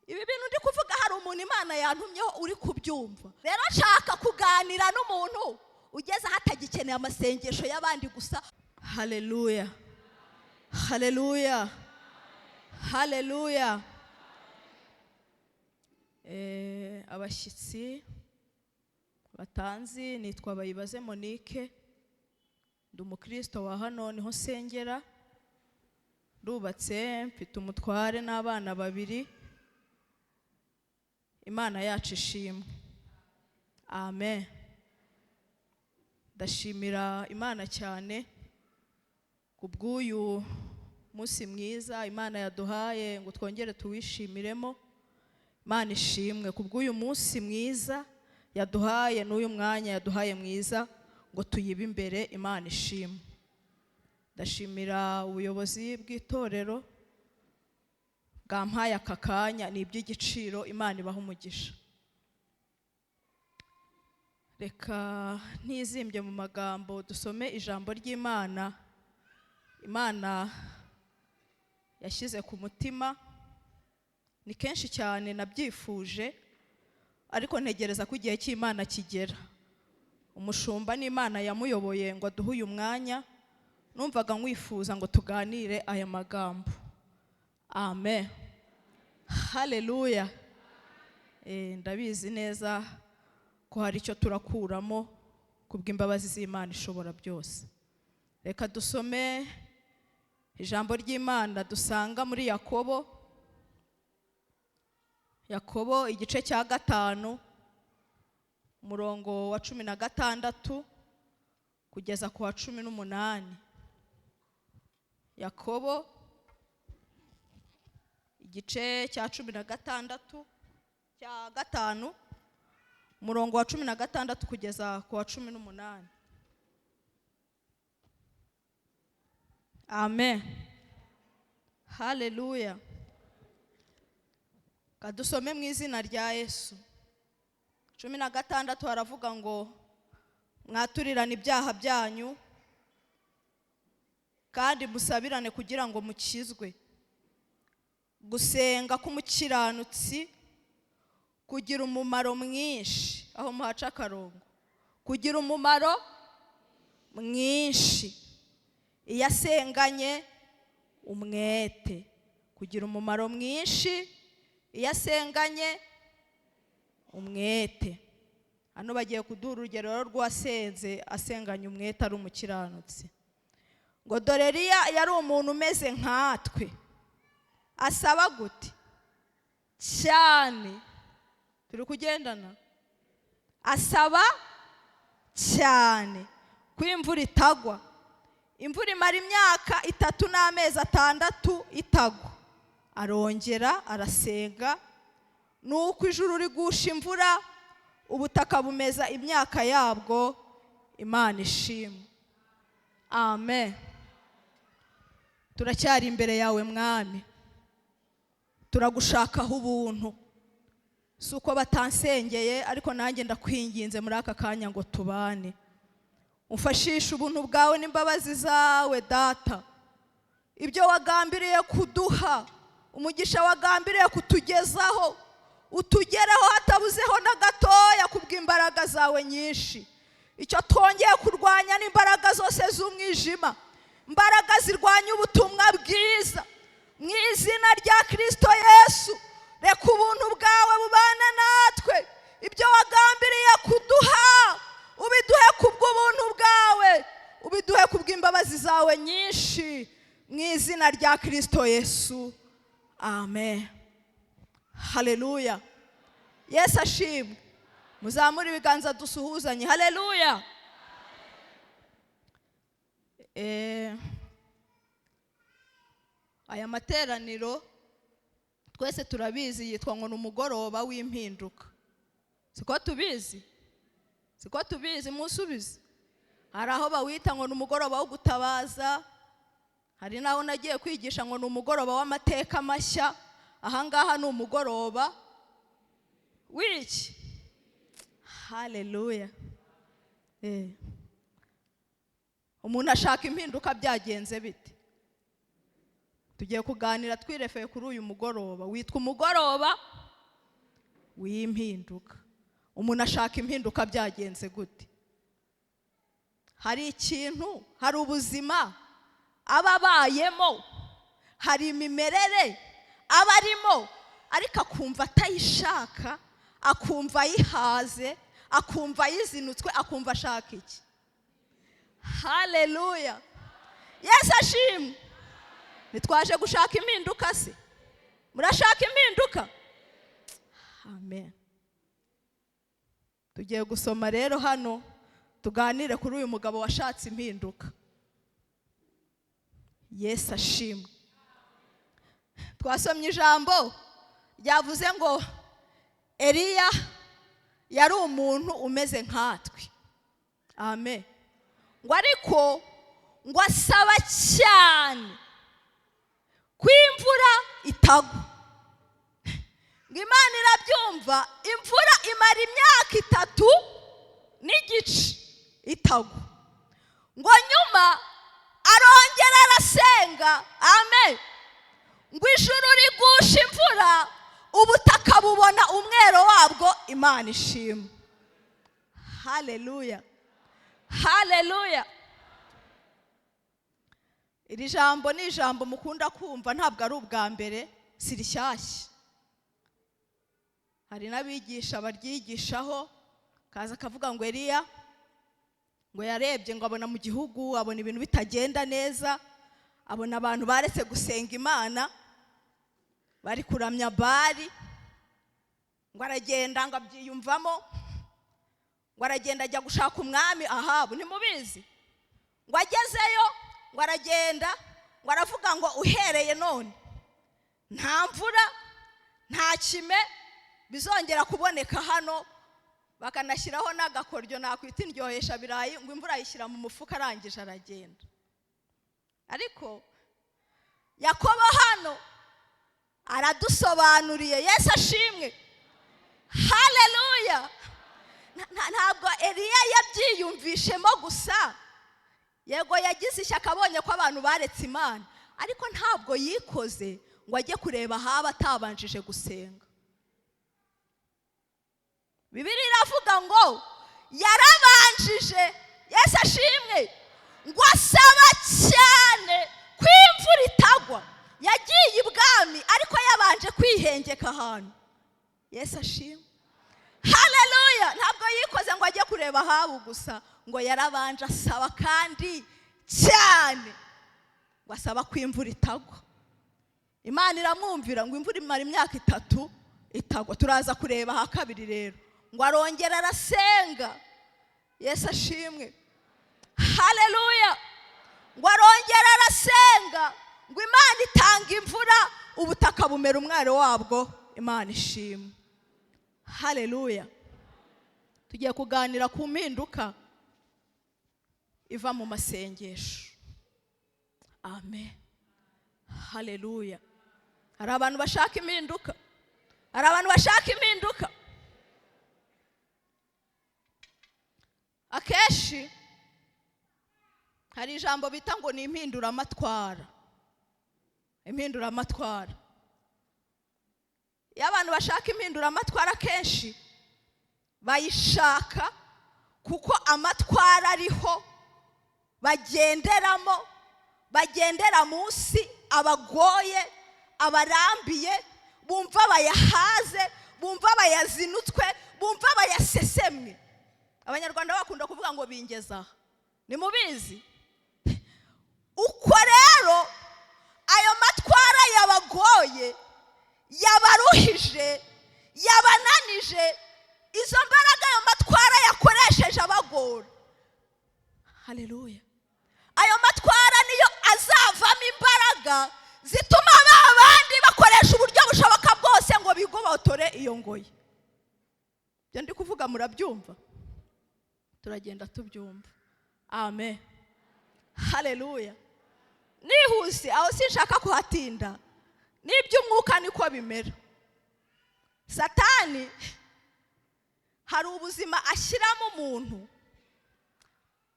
Ibi bintu ndi kuvuga hari umuntu Imana yantumyeho uri kubyumva. Rero nshaka kuganira n'umuntu ugeze aho atagikeneye amasengesho y'abandi gusa. Haleluya, haleluya, haleluya. Abashyitsi batanzi, nitwa Bayibaze Monique, ndi umukristo wa hano, niho nsengera, ndubatse, mfite umutware n'abana babiri. Imana yacu ishimwe, amen. Ndashimira Imana cyane ku bw'uyu munsi mwiza Imana yaduhaye ngo twongere tuwishimiremo. Imana ishimwe ku bw'uyu munsi mwiza yaduhaye n'uyu mwanya yaduhaye mwiza ngo tuyibe imbere. Imana ishimwe. Ndashimira ubuyobozi bw'itorero bwampaye aka kanya, ni iby'igiciro. Imana ibaha umugisha. Reka ntizimbye mu magambo, dusome ijambo ry'Imana Imana yashyize ku mutima. Ni kenshi cyane nabyifuje, ariko ntegereza ko igihe cy'Imana kigera. Umushumba n'Imana yamuyoboye ngo aduhe uyu mwanya, numvaga nkwifuza ngo tuganire aya magambo. Amen, haleluya. Ndabizi neza ko hari icyo turakuramo kubw'imbabazi z'Imana ishobora byose. Reka dusome ijambo ry'Imana dusanga muri Yakobo. Yakobo igice cya 5, umurongo wa 16 kugeza ku wa 18. Yakobo igice cya 16, cya 5, umurongo wa 16 kugeza ku wa 18. Amen, haleluya. Kadusome mu izina rya Yesu. 16 haravuga ngo mwaturirane ibyaha byanyu kandi musabirane kugira ngo mukizwe. Gusenga k'umukiranutsi kugira umumaro mwinshi. Aho muhaca akarongo, kugira umumaro mwinshi iyo asenganye umwete. Kugira umumaro mwinshi iyo asenganye umwete. Hano bagiye kuduha urugero rw'uwasenze asenganye umwete ari umukiranutsi. Ngo dore Eliya yari umuntu umeze nkatwe, asaba gute cyane, turi kugendana, asaba cyane ko imvura itagwa. Imvura imara imyaka 3 n'amezi 6 itagwa. Arongera arasenga, nuko ijuru rigusha imvura, ubutaka bumeza imyaka yabwo. Imana ishimwe, amen. Turacyari imbere yawe Mwami, turagushakaho ubuntu. Si uko batansengeye, ariko nanjye ndakwinginze muri aka kanya ngo tubane. Umfashishe ubuntu bwawe n'imbabazi zawe Data. Ibyo wagambiriye kuduha, umugisha wagambiriye kutugezaho, utugereho hatabuzeho na gatoya kubw'imbaraga zawe nyinshi. Icyo twongeye kurwanya n'imbaraga zose z'umwijima, imbaraga zirwanya ubutumwa bwiza, mu izina rya Kristo Yesu. Reka ubuntu bwawe bubane natwe. Ibyo wagambiriye kuduha ubiduhe kubw'ubuntu bwawe, ubiduhe kubw'imbabazi zawe nyinshi, mu izina rya Kristo Yesu, amen. Haleluya. Yesu ashimwe. Muzamure ibiganza dusuhuzanye. Haleluya. Aya materaniro twese turabizi yitwa ngo ni umugoroba w'impinduka. Siko tubizi? Siko tubizi? Musubize. Hari aho bawita ngo ni umugoroba wo gutabaza, hari n'aho nagiye kwigisha ngo ni umugoroba w'amateka mashya. Ahangaha ni umugoroba w'iki? Haleluya. Umuntu ashaka impinduka byagenze bite? Tugiye kuganira twirefeye kuri uyu mugoroba witwa umugoroba. W'impinduka. Umuntu ashaka impinduka byagenze gute? Hari ikintu, hari ubuzima aba abayemo, hari imimerere aba arimo, ariko akumva atayishaka, akumva ayihaze, akumva ayizinutswe, akumva ashaka iki? Haleluya! Yesu ashimwe. Ntitwaje gushaka impinduka se? Murashaka impinduka? Amen. Tugiye gusoma rero hano, tuganire kuri uyu mugabo washatse impinduka. Yesu ashimwe. Twasomye ijambo ryavuze ngo Eliya yari umuntu umeze nkatwe. Amen. Ngo ariko ngo asaba cyane ko imvura itagwa, ngo Imana irabyumva, imvura imara imyaka 3 n'igice itagwa. Ngo nyuma arongera arasenga. Amen. Ngo ijuru rigusha imvura, ubutaka bubona umwero wabwo. Imana ishimwe. Haleluya, haleluya. Iri jambo ni ijambo mukunda kumva, ntabwo ari ubwa mbere, si rishyashya. Hari n'abigisha baryigishaho, kaza akavuga ngo Eliya ngo yarebye, ngo abona mu gihugu, abona ibintu bitagenda neza, abona abantu baretse gusenga Imana, bari kuramya Bali. Ngo aragenda, ngo abyiyumvamo, ngo aragenda ajya gushaka umwami Ahabu. Ntimubizi? Ngo agezeyo, ngo aragenda, ngo aravuga ngo uhereye none nta mvura, nta kime bizongera kuboneka hano. Bakanashyiraho n'agakoryo nakwita indyohesha birayi, ngo imvura ayishyira mu mufuka, arangije aragenda. Ariko Yakobo hano aradusobanuriye. Yesu ashimwe. Haleluya. Ntabwo Eliya yabyiyumvishemo gusa. Yego, yagize ishyaka abonye ko abantu baretse Imana, ariko ntabwo yikoze ngo ajye kureba Ahaba atabanjije gusenga. Bibiliya iravuga ngo yarabanjije, Yesu ashimwe, ngo asaba cyane ko imvura itagwa. Yagiye ibwami ariko yabanje kwihengeka ahantu. Yesu ashimwe. Haleluya. Ntabwo yikoze ngo ajye kureba Ahabu gusa, ngo yarabanje asaba kandi cyane, ngo asaba ko imvura itagwa. Imana iramwumvira, ngo imvura imara imyaka 3 itagwa. Turaza kureba aha kabiri rero, ngo arongera arasenga. Yesu ashimwe. Haleluya. Ngo arongera arasenga, ngo Imana itanga imvura, ubutaka bumera umwaro wabwo. Imana ishimwe. Haleluya. Tugiye kuganira ku mpinduka iva mu masengesho. Amen. Haleluya. Hari abantu bashaka impinduka, hari abantu bashaka impinduka. Akenshi hari ijambo bita ngo ni impinduramatwara. Impinduramatwara, iyo abantu bashaka impinduramatwara, akenshi bayishaka kuko amatwara ariho bagenderamo, bagendera munsi, abagoye, abarambiye, bumva bayahaze, bumva bayazinutswe, bumva bayasesemwe. Abanyarwanda bakunda kuvuga ngo bingeza aha. Nimubizi uko rero ayo matwara yabagoye, yabaruhije, yabananije, izo mbaraga ayo matwara yakoresheje abagora. Haleluya. Ayo matwara niyo azavamo imbaraga zituma ba bandi bakoresha uburyo bushoboka bwose ngo bigobotore iyo ngoyi. Ibyo ndi kuvuga murabyumva? Turagenda tubyumva. Amen. Haleluya. Nihuse, aho sinshaka kuhatinda. N'iby'umwuka niko bimera. Satani hari ubuzima ashyiramo umuntu,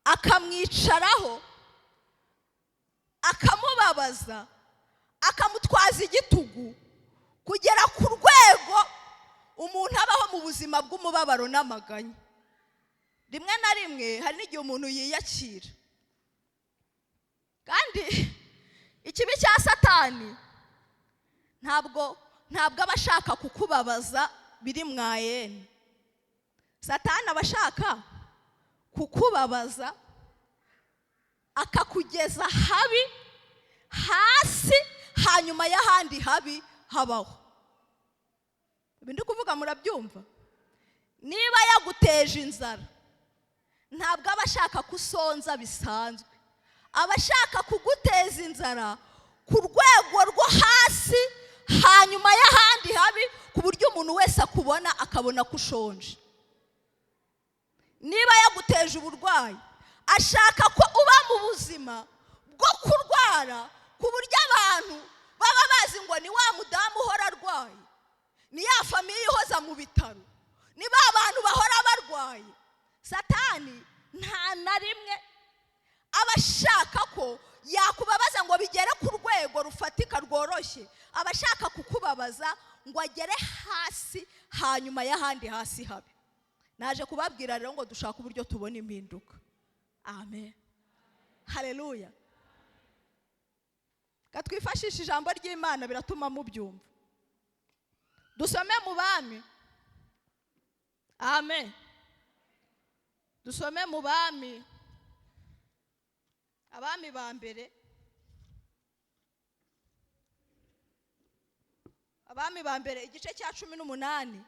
akamwicaraho, akamubabaza, akamutwaza igitugu, kugera ku rwego umuntu abaho. buzima bw'umubabaro n'amaganya, rimwe na rimwe hari n'igihe umuntu yiyakira. Kandi ikibi cya Satani ntabwo aba ashaka kukubabaza biri mwayene. Satani aba ashaka kukubabaza akakugeza habi hasi, hanyuma y'ahandi habi habaho. Ibi ndi kuvuga murabyumva? Niba yaguteje inzara, ntabwo aba ashaka kusonza bisanzwe, aba ashaka kuguteza inzara ku rwego rwo hasi, hanyuma y'ahandi habi, ku buryo umuntu wese akubona akabona ko ushonje. Niba yaguteje uburwayi, ashaka ko uba mu buzima bwo kurwara, ku buryo abantu baba bazi ngo ni wa mudamu uhora arwaye, ni ya famiye ihoza mu bitaro, ni ba bantu bahora barwaye. Satani nta na rimwe aba ashaka ko yakubabaza ngo bigere ku rwego rufatika rworoshye, aba ashaka kukubabaza ngo agere hasi, hanyuma y'ahandi hasi habi. Naje kubabwira rero ngo dushaka uburyo tubona impinduka. Amen, haleluya. Katwifashisha ijambo ry'Imana, biratuma mubyumva. Dusome mu Bami. Amen. Dusome mu Bami, Abami ba mbere, Abami ba mbere igice cya 18.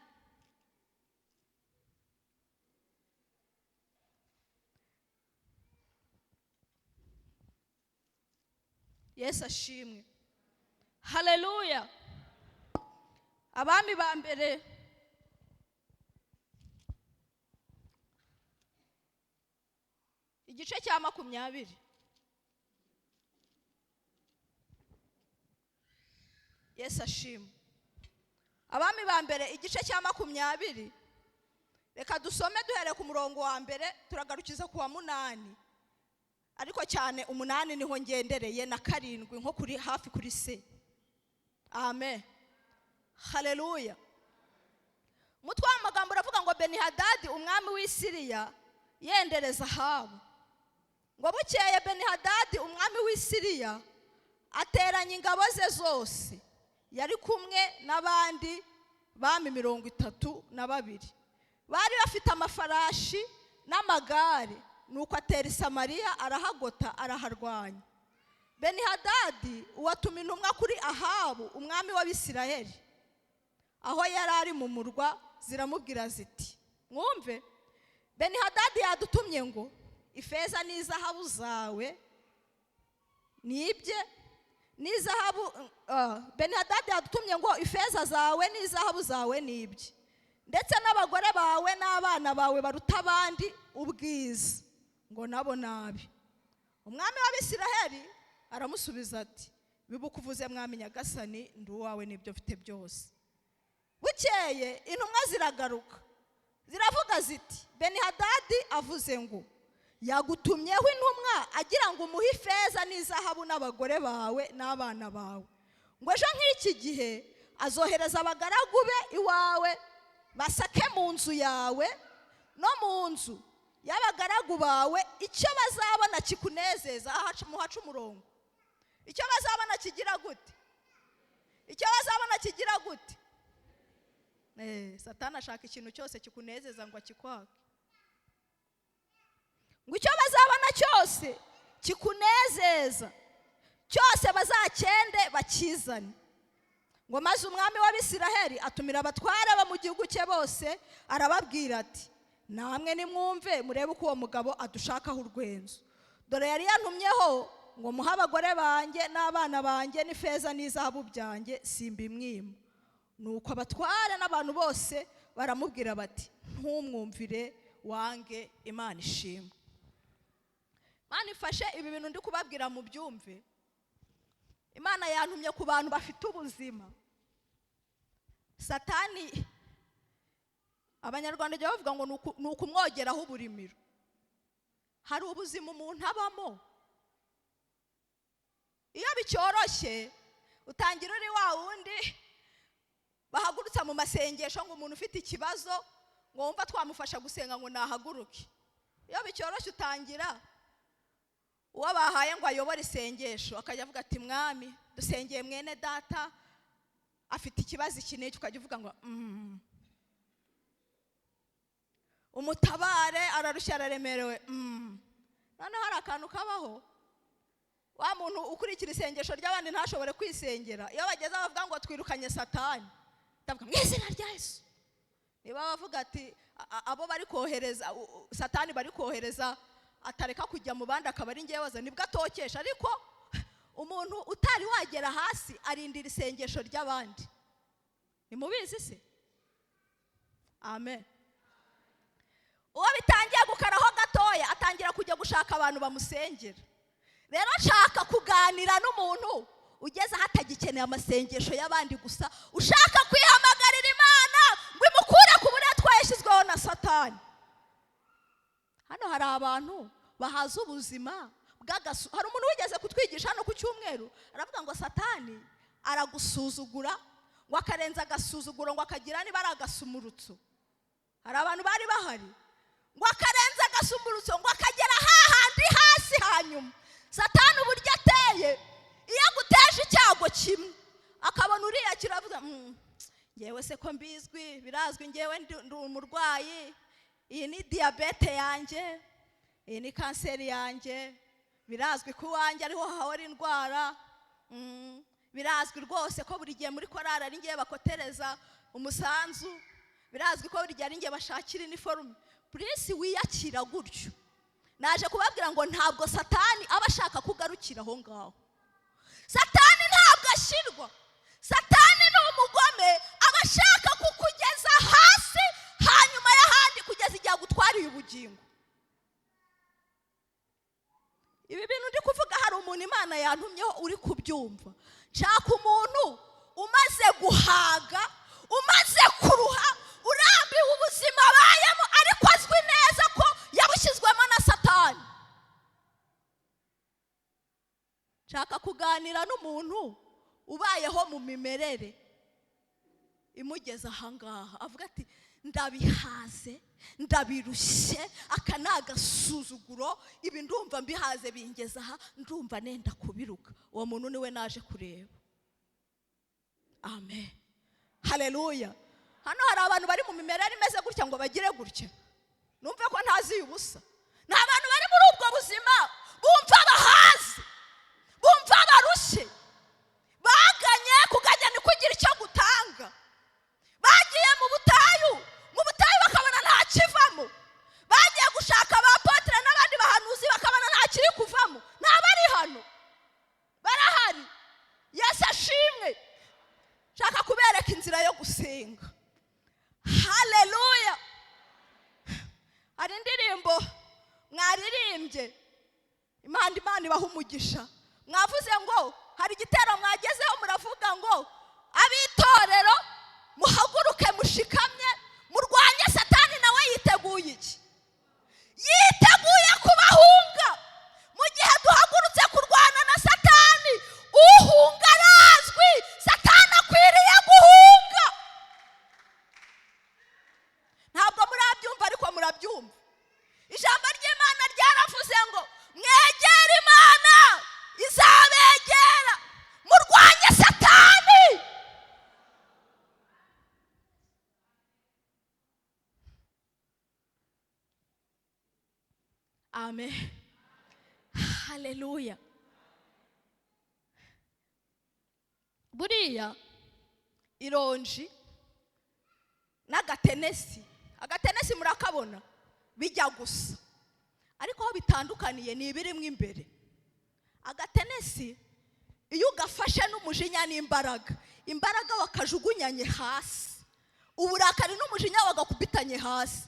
Yesu ashimwe, haleluya. Abami ba mbere igice cya 20. Yesu ashimwe. Abami ba mbere igice cya 20. Reka dusome duhere ku murongo wa mbere, turagarukiza ku wa 8. Ariko cyane 8 niho ngendereye, na 7 nko kuri hafi kuri se. Amen, haleluya. Umutwe w'amagambo uravuga ngo Benihadadi umwami w'i Siriya yendereza Ahabu. Ngo bukeye Benihadadi umwami w'i Siriya ateranya ingabo ze zose, yari kumwe n'abandi bami 32, bari bafite amafarashi n'amagare. Nuko atera i Samariya, arahagota, araharwanya. Benihadadi uwatuma intumwa kuri Ahabu umwami w'Abisirayeli, aho yari ari mu murwa, ziramubwira ziti: mwumve, Benihadadi yadutumye ngo ifeza n'izahabu zawe nibye, n'izahabu Benihadadi yadutumye ngo ifeza zawe n'izahabu zawe nibye, ndetse n'abagore bawe n'abana bawe baruta abandi ubwiza, ngo nabo nabi. Umwami w'Abisirayeli aramusubiza ati: bibukuvuze mwami nyagasani, ndi uwawe n'ibyo mfite byose. Bukeye intumwa ziragaruka ziravuga ziti: Benihadadi avuze ngo yagutumyeho intumwa agira ngo umuhe ifeza n'izahabu n'abagore bawe n'abana bawe, ngo ejo nk'iki gihe azohereza abagaragu be iwawe, basake mu nzu yawe no mu nzu y'abagaragu bawe, icyo bazabona kikunezeza. Muhaca umurongo. Icyo bazabona kigira gute? Icyo bazabona kigira gute? Satani ashaka ikintu cyose kikunezeza ngo akikwake. Ngo icyo bazabona cyose kikunezeza cyose bazakende bakizane. Ngo maze umwami w'Abisiraheli atumira abatware bo mu gihugu cye bose, arababwira ati: namwe nimwumve murebe uko uwo mugabo adushakaho urwenzo. Dore yari yantumyeho ngo muhe abagore banjye n'abana banjye n'ifeza n'izahabu byanjye, simbimwima. Nuko abatware n'abantu bose baramubwira bati: ntumwumvire, wange Imana ishimwe. Imana ifashe ibi bintu ndi kubabwira mu byumve. Imana yantumye ku bantu bafite ubuzima. Satani, Abanyarwanda jya bavuga ngo ni ukumwogeraho uburimiro. Hari ubuzima umuntu abamo, iyo bicyoroshye utangira uri wa wundi bahagurutsa mu masengesho ngo umuntu ufite ikibazo Ngo wumva twamufasha gusenga ngo nahaguruke. Iyo bicyoroshye utangira uwo bahaye ngo ayobore isengesho, akajya avuga ati: "Mwami, dusengeye mwene data, afite ikibazo iki n'iki." Ukajya uvuga ngo umutabare, ararushya, araremerewe. Noneho hari akantu kabaho: wa muntu ukurikira isengesho ry'abandi ntashobore kwisengera. Iyo bageze bavuga ngo "Twirukanye Satani," ndavuga mu izina rya Yesu. Niba bavuga ati abo bari kohereza Satani bari kohereza atareka kujya mu bandi, akaba ari ngewe waza, nibwo atokesha. Ariko umuntu utari wagera hasi arindira isengesho ry'abandi. Ntimubizi se? Amen. Uwo bitangiye gukaraho gatoya atangira kujya gushaka abantu bamusengera. Rero nshaka kuganira n'umuntu ugeze aho atagikeneye amasengesho y'abandi gusa, ushaka kwihamagarira Imana ngo imukure ku buretwa yashyizweho na Satani. Hano hari abantu bahaza ubuzima bw'agasu. Hari umuntu wigeze kutwigisha hano ku cyumweru, aravuga ngo Satani aragusuzugura, ngo akarenza agasuzuguro, ngo akagira niba ari agasumurutso. Hari abantu bari bahari? Ngo akarenza agasumurutso, ngo akagera hahandi hasi. Hanyuma Satani uburyo ateye, iyo aguteje icyago kimwe akabona uriyakira, avuga: "Ngewe se ko mbizwi, birazwi, ngewe ndi umurwayi, iyi ni diyabete yanjye, iyi ni kanseri yanjye, birazwi ko iwanjye ariho hahora indwara, birazwi rwose ko buri gihe muri korari ari ngewe bakotereza umusanzu, birazwi ko buri gihe ari ngewe bashakira iniforume." Purisi wiyakira gutyo, naje kubabwira ngo ntabwo Satani aba ashaka kugarukira aho ngaho. Satani ntabwo ashyirwa. Satani ni umugome, aba ashaka kukugeza hasi hanyuma y'ahandi, kugeza igihe agutwariye ubugingo. Ibi bintu ndi kuvuga, hari umuntu Imana yantumyeho uri kubyumva. Nshaka umuntu umaze guhaga, umaze kuruha, urambiwe ubuzima abayemo, ariko azwi neza ko yabushyizwemo na Satani. Nshaka kuganira n'umuntu ubayeho mu mimerere imugeza ahangaha, avuga ati: "Ndabihaze, ndabirushye, aka ni agasuzuguro, ibi ndumva mbihaze, bingeza aha, ndumva nenda kubiruka." Uwo muntu niwe naje kureba. Amen, haleluya. Hano hari abantu bari mu mimerere imeze gutya ngo bagire gutya, numve ko ntaziye ubusa. Ni abantu bari muri ubwo buzima, bumva bahaze, bumva barushye, baganye. Kuganya ni kugira icyo gutanga. Bagiye mu butayu, mu butayu bakabona nta kivamo. Bagiye gushaka ba apôtre n'abandi bahanuzi, bakabona nta kiri kuvamo. Ntabari hano? Barahari. Yesu ashimwe. Nshaka kubereka inzira yo gusenga. Haleluya. Hari indirimbo mwaririmbye, Imana ibaha umugisha. Mwavuze ngo hari igitero mwagezeho, muravuga ngo: "Ab'itorero, muhaguruke mushikamye, murwanye Satani, nawe yiteguye iki? Yiteguye kubahunga." Mu gihe duhagurutse kurwana na Satani, uhunga arazwi. Satani akwiriye guhunga. Ntabwo murabyumva, ariko murabyumva. Ijambo ry'Imana ryaravuze ngo: "Mwegere Imana, izabegera, murwanye Satani." Amen, haleluya. Buriya ironji n'agatenesi, agatenesi murakabona, bijya gusa, ariko aho bitandukaniye ni ibirimo imbere. Agatenesi iyo ugafashe n'umujinya n'imbaraga, imbaraga wakajugunyanye hasi, uburakari n'umujinya wagakubitanye hasi,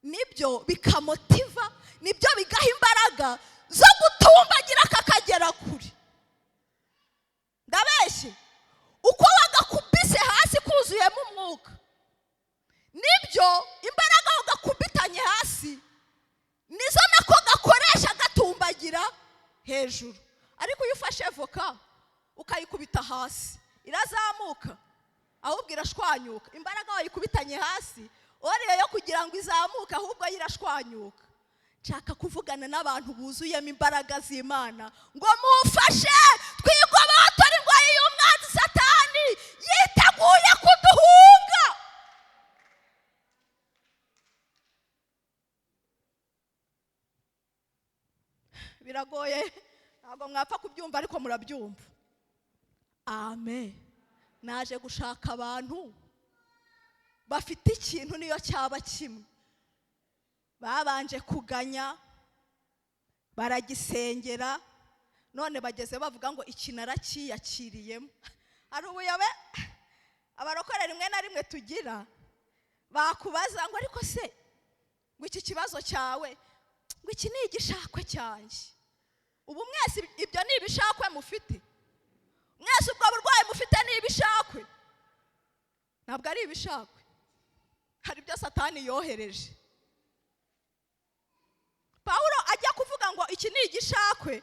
nibyo bikamotiva, nibyo bigaha imbaraga zo gutumbagira kakagera kure. Ndabeshye? Uko wagakubise hasi kuzuyemo umwuka, nibyo imbaraga wagakubitanye hasi nizo nako gakoresha gatumbagira hejuru. Ariko iyo ufashe voka ukayikubita hasi, irazamuka? Ahubwo irashwanyuka. Imbaraga wayikubitanye hasi Oriyo yo kugira ngo izamuke ahubwo yirashwanyuka. Nshaka kuvugana n'abantu buzuyemo imbaraga z'Imana ngo mufashe twigobotore ingoyi y'umwanzi Satani yiteguye kuduhunga. Biragoye, ntabwo mwapfa kubyumva ariko murabyumva. Amen. Naje gushaka abantu bafite ikintu niyo cyaba kimwe, babanje kuganya baragisengera, none bageze bavuga ngo iki narakiyakiriyemo. Hari ubuyobe abarokore rimwe na rimwe tugira, bakubaza ngo ariko se ngo iki kibazo cyawe, ngo iki ni igishakwe cyanjye. Ubu mwese ibyo ni ibishakwe mufite? Mwese ubwo burwayi mufite ni ibishakwe? Ntabwo ari ibishakwe, hari ibyo Satani yohereje. Pawulo ajya kuvuga ngo iki ni igishakwe,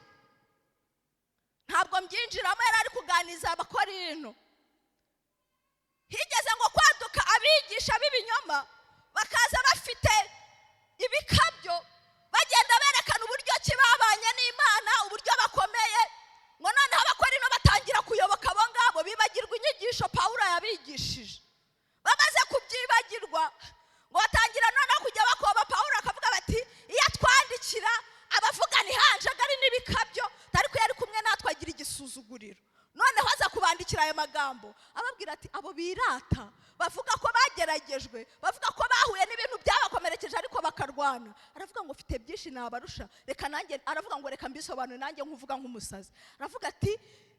ntabwo mbyinjiramo, yari ari kuganiza Abakorinto. Higeze ngo kwaduka abigisha b'ibinyoma bakaza bafite ibikabyo, bagenda berekana uburyo ki babanye n'Imana, uburyo bakomeye, ngo noneho Abakorinto batangira kuyoboka abo ngabo, bibagirwa inyigisho Pawulo yabigishije. Bamaze kubyibagirwa ngo batangira noneho kujya bakoba Pawulo, akavuga bati iyo atwandikira abavugana ihanjagari n'ibikabyo, ariko yari kumwe natwe agira igisuzuguriro. Noneho aza kubandikira aya magambo ababwira ati abo birata bavuga ko bageragejwe, bavuga ko bahuye n'ibintu byabakomerekeje ariko bakarwana, aravuga ngo mfite byinshi nabarusha, reka nanjye, aravuga ngo reka mbisobanure nanjye nkuvuga nk'umusazi. Aravuga ati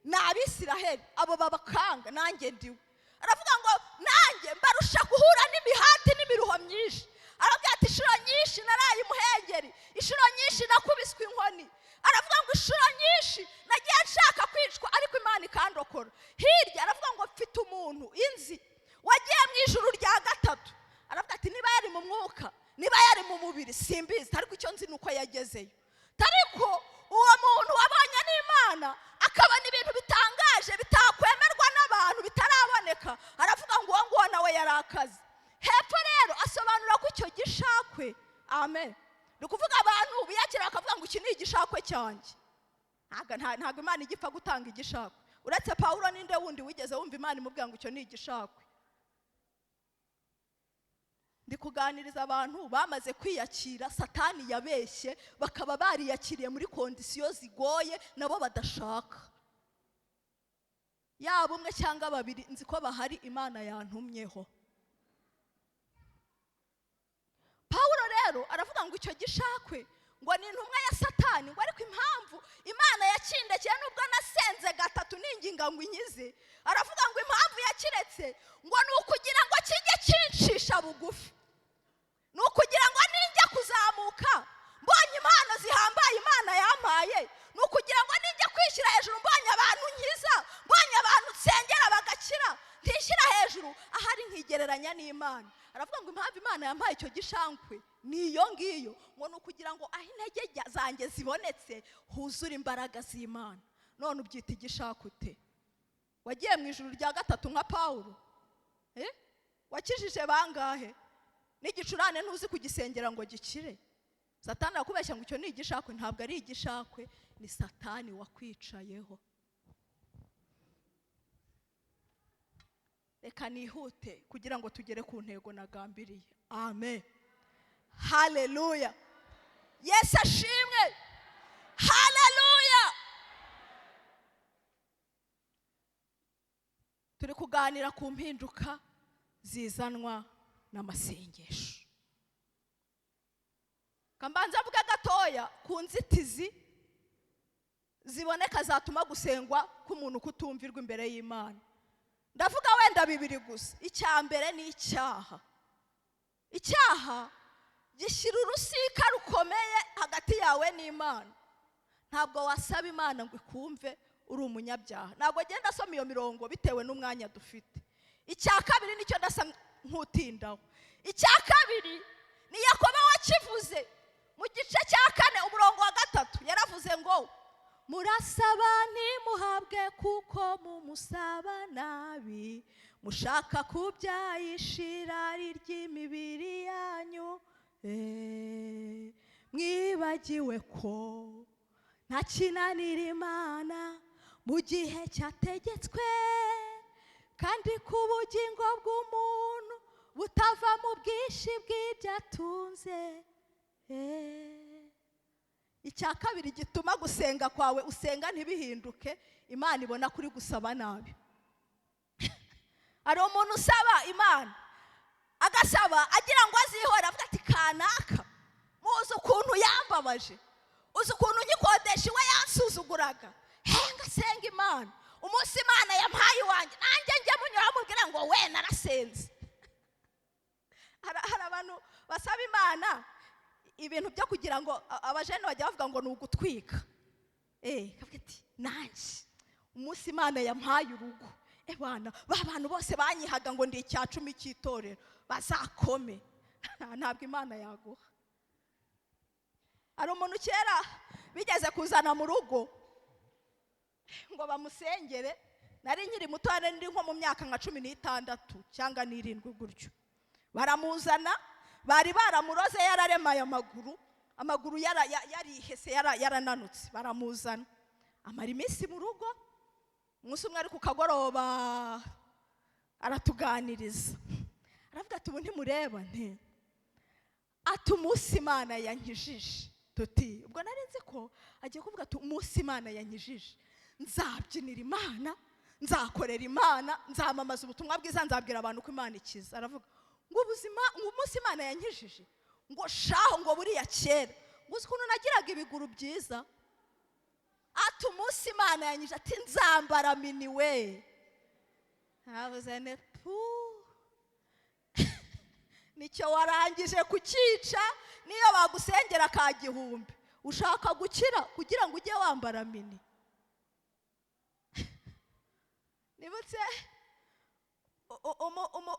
ni Abisiraheli abo babakanga nanjye ndiwe. Aravuga ngo nanjye mbarusha guhura n'imihati n'imiruho myinshi. Aravuga ati inshuro nyinshi naraye imuhengeri, inshuro nyinshi nakubiswe inkoni. Aravuga ngo inshuro nyinshi nagiye nshaka kwicwa ariko Imana ikandokora. Hirya aravuga ngo mfite umuntu inzi wagiye mu ijuru rya gatatu. Aravuga ati niba yari mu mwuka, niba yari mu mubiri simbizi, ariko icyo nzi nuko yagezeyo. Ariko uwo muntu wabonye n'Imana akabona ibintu bitangaje bitakwemerwa n'abantu bitaraboneka, aravuga ngo uwo nguwo nawe yarakaze. Hepfo rero asobanura ko icyo gishakwe, amen, ni ukuvuga abantu biyakira bakavuga ngo iki ni igishakwe cyanjye. Ntabwo Imana igipfa gutanga igishakwe. Uretse Pawulo ninde wundi wigeze wumva Imana imubwira ngo icyo ni igishakwe? Ndi kuganiriza abantu bamaze kwiyakira, Satani yabeshye, bakaba bariyakiriye muri kondisiyo zigoye nabo badashaka. Yaba umwe cyangwa babiri nzi ko bahari, Imana yantumyeho. Pawulo rero aravuga ngo icyo gishakwe ngo ni intumwa ya Satani, ngo ariko impamvu Imana yakindekeye nubwo nasenze gatatu ninginga ngo inkize, aravuga ngo impamvu yakiretse ngo ni ukugira ngo kijye kinshisha bugufi, ni ukugira ngo ninjya kuzamuka mbonye impano zihambaye Imana yampaye, ni ukugira ngo ninjya kwishyira hejuru mbonye abantu nkiza, mbonye abantu nsengera bagakira, ntishyira hejuru ahari nkigereranya n'Imana. Aravuga ngo impamvu Imana yampaye icyo gishankwe ni iyo ngiyo, ngo ni ukugira ngo aho intege zanjye zibonetse huzure imbaraga z'Imana. None ubyita igishakute? Wagiye mu ijuru rya gatatu nka Pawulo? Wakijije bangahe? N'igicurane ntuzi kugisengera ngo gikire. Satani arakubeshya ngo icyo ni igishakwe. Ntabwo ari igishakwe, ni Satani wakwicayeho. Reka nihute kugira ngo tugere ku ntego nagambiriye. Amen. Haleluya. Yesu ashimwe. Haleluya. Turi kuganira ku mpinduka zizanwa n'amasengesho. Kambanza mvuga gatoya ku nzitizi ziboneka zatuma gusengwa k'umuntu kutumvirwa imbere y'Imana. Ndavuga wenda bibiri gusa. Icya mbere ni icyaha. Icyaha gishyira urusika rukomeye hagati yawe n'Imana. Ntabwo wasaba Imana ngo ikumve uri umunyabyaha. Ntabwo agenda asoma iyo mirongo bitewe n'umwanya dufite. Icya kabiri nicyo ndasa nkutindaho. Icya kabiri ni Yakobo wakivuze mu gice cya 4 umurongo wa 3, yaravuze ngo murasaba ntimuhabwe kuko mumusaba nabi, mushaka kubyayishira ry'imibiri Mwibagiwe ko nta kinanira Imana mu gihe cyategetswe, kandi ku bugingo bw'umuntu butava mu bwinshi bw'ibyo atunze. Icya kabiri gituma gusenga kwawe usenga ntibihinduke, Imana ibona kuri gusaba nabi. Hari umuntu usaba Imana agasaba agira ngo azihore, avuga ati kanaka muzi ukuntu yambabaje, uzi ukuntu nyikodesha iwe yansuzuguraga, henga senga Imana, umunsi Imana yampaye iwanjye nanjye njye munyura mubwira ngo we narasenze. Hari abantu basaba Imana ibintu byo kugira ngo abajene bajya bavuga ngo ni ugutwika. Kavuga ati nanjye umunsi Imana yampaye urugo, bana ba bantu bose banyihaga ngo ndi icya 10 cy'itorero bazakome. Ntabwo Imana yaguha. Hari umuntu kera bigeze kuzana mu rugo ngo bamusengere, nari nkiri muto, nari ndi nko mu myaka nka 16 cyangwa 7 gutyo. Baramuzana, bari baramuroze yararemaye amaguru, amaguru yarihese, yarananutse. Baramuzana amara iminsi mu rugo. Umunsi umwe ari ku kagoroba aratuganiriza, aravuga ati ubu ntimureba nti, ati umunsi Imana yankijije. Tuti ubwo nari nzi ko agiye kuvuga ati umunsi Imana yankijije nzabyinira Imana, nzakorera Imana, nzamamaza ubutumwa bwiza, nzabwira abantu ko Imana ikiza. Aravuga ngo ubuzima, ngo umunsi Imana yankijije, ngo shaho, ngo buriya kera ngo uzi ukuntu nagiraga ibiguru byiza, ati umunsi Imana yankijije ati nzambara mini we. Naravuze ne pu, nicyo warangije kukica, niyo bagusengera ka 1000 ushaka gukira kugira ngo ujye wambara mini. Nibutse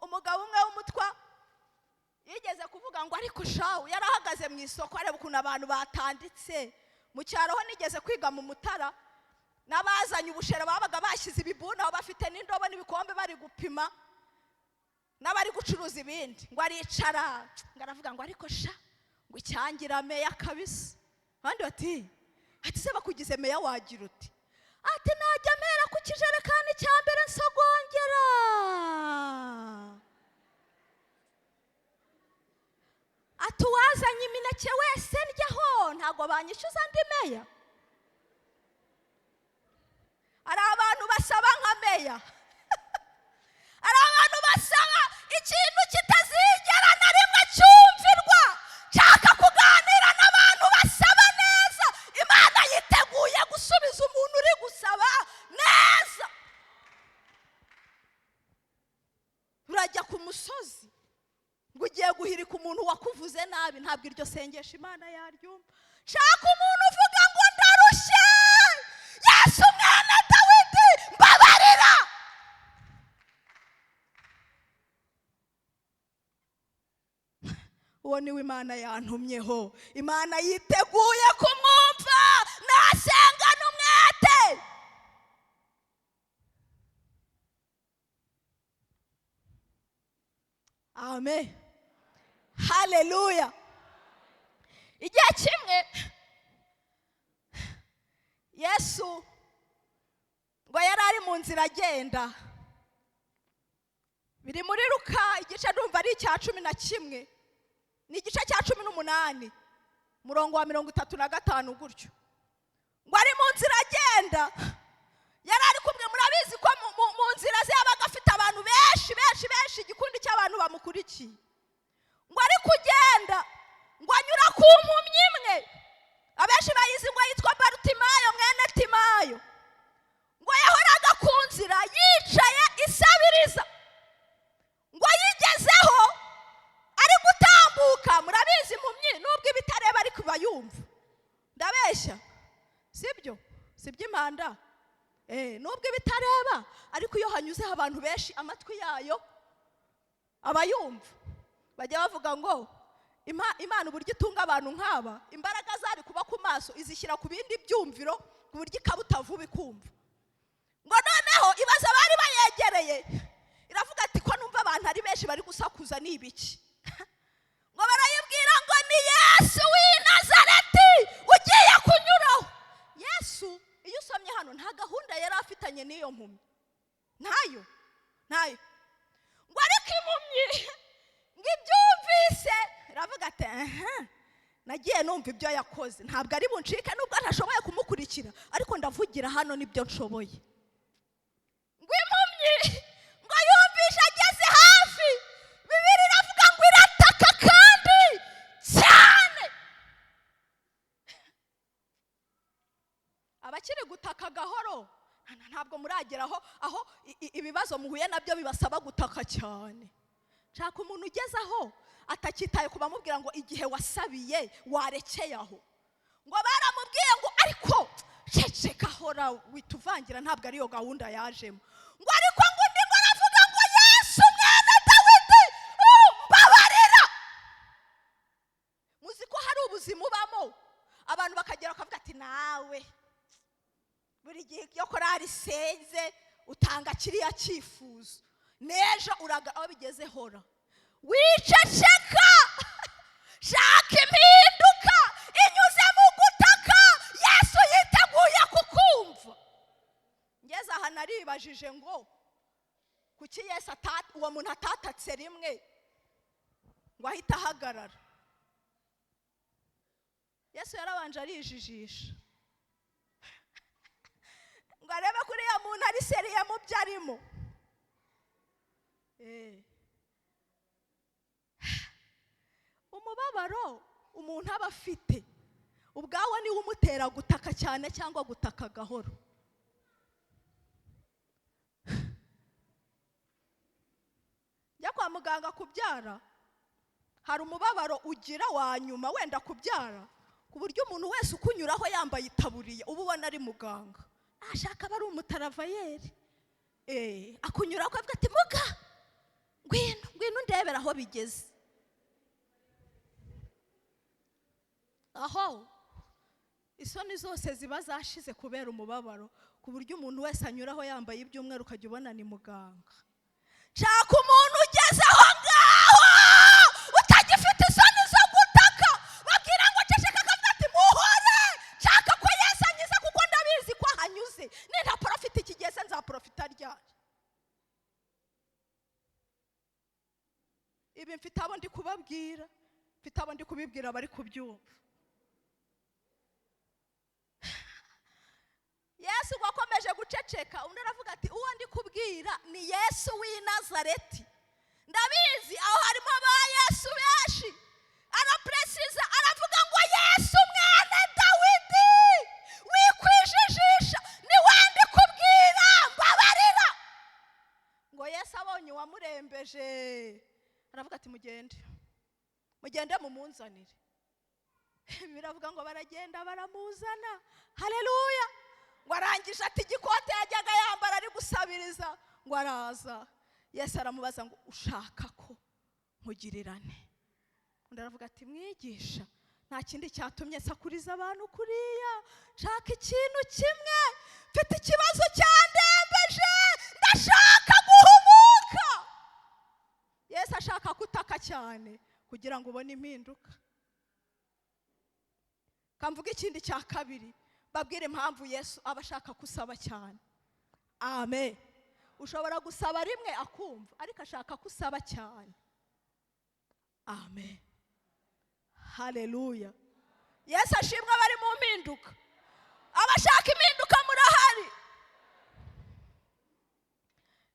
umugabo umwe w'umutwa yigeze kuvuga ngo ariko shawu, yarahagaze mu isoko areba ukuntu abantu batanditse mu cyaro. Ho nigeze kwiga mu Mutara, n'abazanye ubushera babaga bashyize ibibuni aho bafite n'indobo n'ibikombe bari gupima, n'abari gucuruza ibindi. Ngo aricara ngo aravuga ngo ariko sha, ngo icyangira meya kabisa. Abandi bati ati se bakugize meya wagira uti? Ati najya mera ku kijerekani cya mbere nsogongera. Ati uwazanye imineke wese ndyaho ntabwo banyishyuza ndi meya. Hari abantu basaba nka meya, hari abantu basaba ikintu kitazigera na rimwe cyumvirwa. Nshaka kuganira n'abantu basaba neza. Imana yiteguye gusubiza umuntu uri gusaba neza. Urajya ku musozi ngo ugiye guhirika umuntu wakuvuze nabi, ntabwo iryo sengesho Imana yaryumva. Shaka umuntu uvuga ngo ndarushye, Yesu mwana Dawidi mbabarira. Uwo niwe Imana yantumyeho. Imana yiteguye kumwumva nasenga n'umwete. Amen, haleluya. Igihe kimwe Yesu ngo yari ari mu nzira agenda, biri muri Luka igice ndumva ari icya 11, ni igice cya 18 umurongo wa 35 gutyo. Ngo ari mu nzira agenda, yari ari kumwe, murabizi ko mu nzira ze yabaga afite abantu benshi benshi benshi, igikundi cy'abantu bamukurikiye. Ngo ari kugenda ngo anyura ku mpumyi imwe, abenshi bayizi ngo yitwa Barutimayo mwene Timayo. Ngo yahoraga ku nzira yicaye isabiriza. Ngo yigezeho ari gutambuka, murabizi impumyi nubwo ibitareba ariko bayumva, ndabeshya sibyo? Sibyo impanda? Nubwo ibitareba ariko iyo hanyuzeho abantu benshi amatwi yayo abayumva. Bajya bavuga ngo Imana uburyo itunga abantu nk'aba, imbaraga zari kuba ku maso izishyira ku bindi byumviro ku buryo ikabuta vuba ikumva. Ngo noneho ibaza bari bayegereye, iravuga ati ko numva abantu ari benshi bari gusakuza ni ibiki? Ngo barayibwira ngo Yesu w'i Nazareti ugiye kunyuraho. Yesu, iyo usomye hano, nta gahunda yari afitanye n'iyo mpumyi, ntayo, ntayo. Ngo ariko impumyi ngo ibyumvise, iravuga ati: "Aha nagiye numva ibyo yakoze, ntabwo ari buncike nubwo ntashoboye kumukurikira, ariko ndavugira hano nibyo nshoboye." Ngo impumyi ngo yumvishe ageze hafi, Bibiri iravuga ngo irataka kandi cyane. Abakiri gutaka gahoro, ntabwo murageraho aho ibibazo muhuye nabyo bibasaba gutaka cyane. Nshaka umuntu ugeze aho atakitaye ku bamubwira ngo igihe wasabiye warekeye aho. Ngo baramubwiye ngo ariko ceceka, hora wituvangira, ntabwo ariyo gahunda yajemo. Ngo ariko ngo undi ngo aravuga ngo: "Yesu mwene Dawidi, mbabarira." Muzi ko hari ubuzima ubamo, abantu bakagera bakavuga ati: "Nawe buri gihe iyo korari isenze utanga kiriya cyifuzo, n'ejo uraga." Aho bigeze, hora wiceceka, shaka impinduka inyuze mu gutaka. Yesu yiteguye kukumva. Ngeze aha naribajije ngo kuki Yesu uwo muntu atatatse rimwe ngo ahite ahagarara? Yesu yarabanje arijijisha ngo arebe ko uriya muntu ari sérieux mu byo arimo. Umubabaro umuntu aba afite ubwawe niwe umutera gutaka cyane cyangwa gutaka gahoro. Njya kwa muganga kubyara, hari umubabaro ugira wa nyuma wenda kubyara, ku buryo umuntu wese ukunyuraho yambaye itaburiya uba ubona ari muganga, ashaka aba ari umutaravayeri, akunyuraho akavuga ati: "Muga, ngwino, ngwino undebere aho bigeze." Aho isoni zose ziba zashize kubera umubabaro, ku buryo umuntu wese anyuraho yambaye ibyumweru ukajya ubona ni muganga. Shaka umuntu ugeze aho ngaho utagifite isoni zo gutaka, babwira ngo ceceka, akavuga ati: "Muhore, nshaka ko Yesu anyuze kuko ndabizi ko ahanyuze, nintaporofita iki gihe se nzaporofita ryari?" Ibi mfite abo ndi kubabwira, mfite abo ndi kubibwira bari kubyumva. Yesu ngo akomeje guceceka, undi aravuga ati: "Uwo ndi kubwira ni Yesu w'i Nazareti." Ndabizi aho harimo ba Yesu benshi. Araperesiza aravuga ngo: "Yesu mwene Dawidi, wikwijijisha, ni we ndi kubwira, mbabarira." Ngo Yesu abonye uwamurembeje, aravuga ati: "Mugende, mugende mumunzanire." Biravuga ngo baragenda baramuzana. Haleluya! Ngo arangije ati igikote yajyaga yambara ari gusabiriza, ngo araza. Yesu aramubaza ngo: "Ushaka ko nkugirirane?" Undi aravuga ati: "Mwigisha, nta kindi cyatumye nsakuriza abantu kuriya, nshaka ikintu kimwe, mfite ikibazo cyandembeje, ndashaka guhumuka." Yesu ashaka kutaka cyane kugira ngo ubone impinduka. Kamvuga ikindi cya kabiri, babwire impamvu Yesu aba ashaka kusaba cyane. Amen. Ushobora gusaba rimwe akumva, ariko ashaka kusaba cyane. Amen, haleluya. Yesu ashimwe. Abari mu mpinduka, abashaka impinduka, murahari?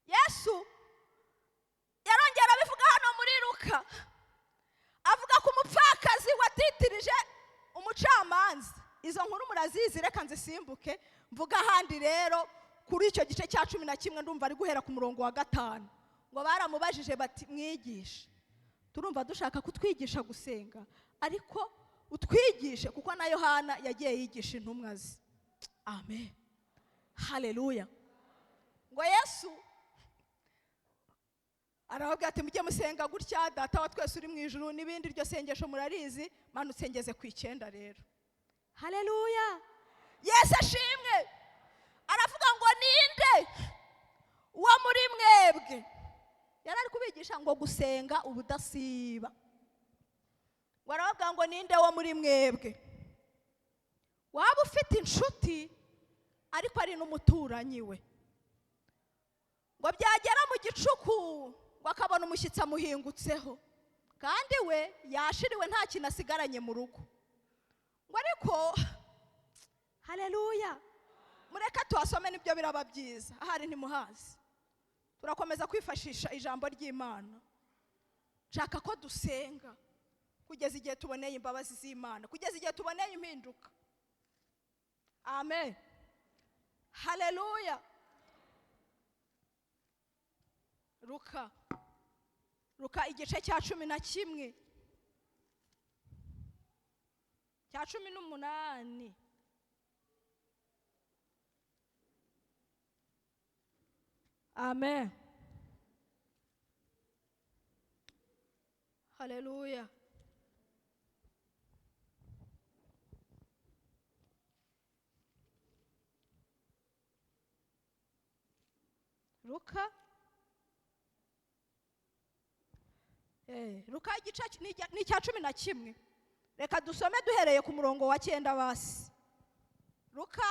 Yesu yarongera abivuga hano muri Luka, avuga ku mupfakazi watitirije umucamanza. Izo nkuru murazizi, reka nzisimbuke mvuga ahandi. Rero kuri icyo gice cya 11, ndumva ari guhera ku murongo wa 5. Ngo baramubajije bati: "Mwigishe, turumva dushaka kutwigisha gusenga, ariko utwigishe kuko na Yohana yagiye yigisha intumwa ze." Amen, haleluya. Ngo Yesu arababwira ati: "Mujye musenga gutya: Data wa twese uri mu ijuru," n'ibindi. Iryo sengesho murarizi. Manutse ngeze ku 9 rero. Haleluya, Yesu ashimwe. Aravuga ngo: "Ninde uwo muri mwebwe?" Yari ari kubigisha ngo gusenga ubudasiba. Ngo arababwira ngo ninde wo muri mwebwe waba ufite inshuti ariko ari n'umuturanyi we, ngo byagera mu gicuku ngo akabona umushyitsi amuhingutseho, kandi we yashiriwe nta kintu asigaranye mu rugo. Ngo ariko haleluya, mureka tuhasome nibyo biraba byiza, ahari ntimuhazi. Turakomeza kwifashisha ijambo ry'Imana. Nshaka ko dusenga kugeza igihe tuboneye imbabazi z'Imana, kugeza igihe tuboneye impinduka. Amen, haleluya. Luka igice cya 11 cya 18. Amen, haleluya. Luka igice ni icya 11. Reka dusome duhereye ku murongo wa 9 basi. Luka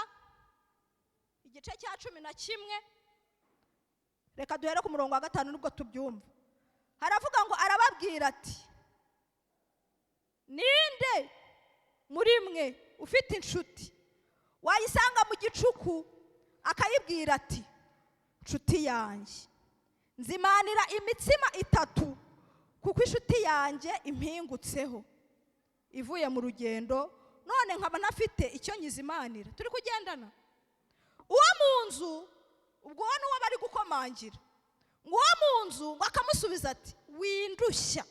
igice cya 11, reka duhere ku murongo wa 5 nubwo tubyumva. Haravuga ngo arababwira ati ninde muri mwe ufite inshuti wayisanga mu gicuku akayibwira ati nshuti yanjye nzimanira imitsima 3 kuko inshuti yanjye impingutseho ivuye mu rugendo, none nkaba ntafite icyo nyizimanira. Turi kugendana. Uwo mu nzu ubwo uwo nuwo bari gukomangira, ngo uwo mu nzu ngo akamusubiza ati windushya,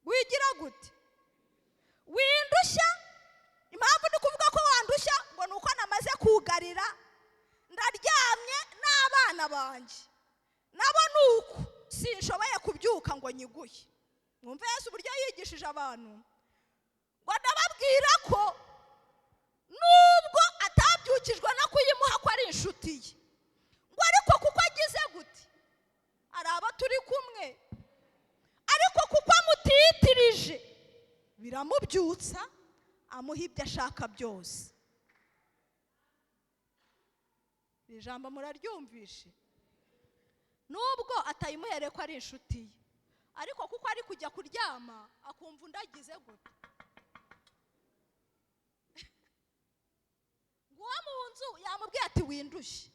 wigira gute windushya? Impamvu ndi kuvuga ko wandushya ngo nuko namaze kugarira, ndaryamye n'abana banjye nabo nuko sinshoboye kubyuka ngo nyiguye. Mwumve Yesu uburyo yigishije abantu, ngo ndababwira ko nubwo atabyukijwe no kuyimuha ko ari inshuti ye, ngo ariko kuko agize gute ari abo turi kumwe, ariko kuko amutitirije biramubyutsa amuha ibyo ashaka byose. Iri jambo muraryumvishe? Nubwo atayimuhereye ko ari inshuti ye, ariko kuko ari kujya kuryama akumva undagize gute, uwo mu nzu yamubwiye ati windushye,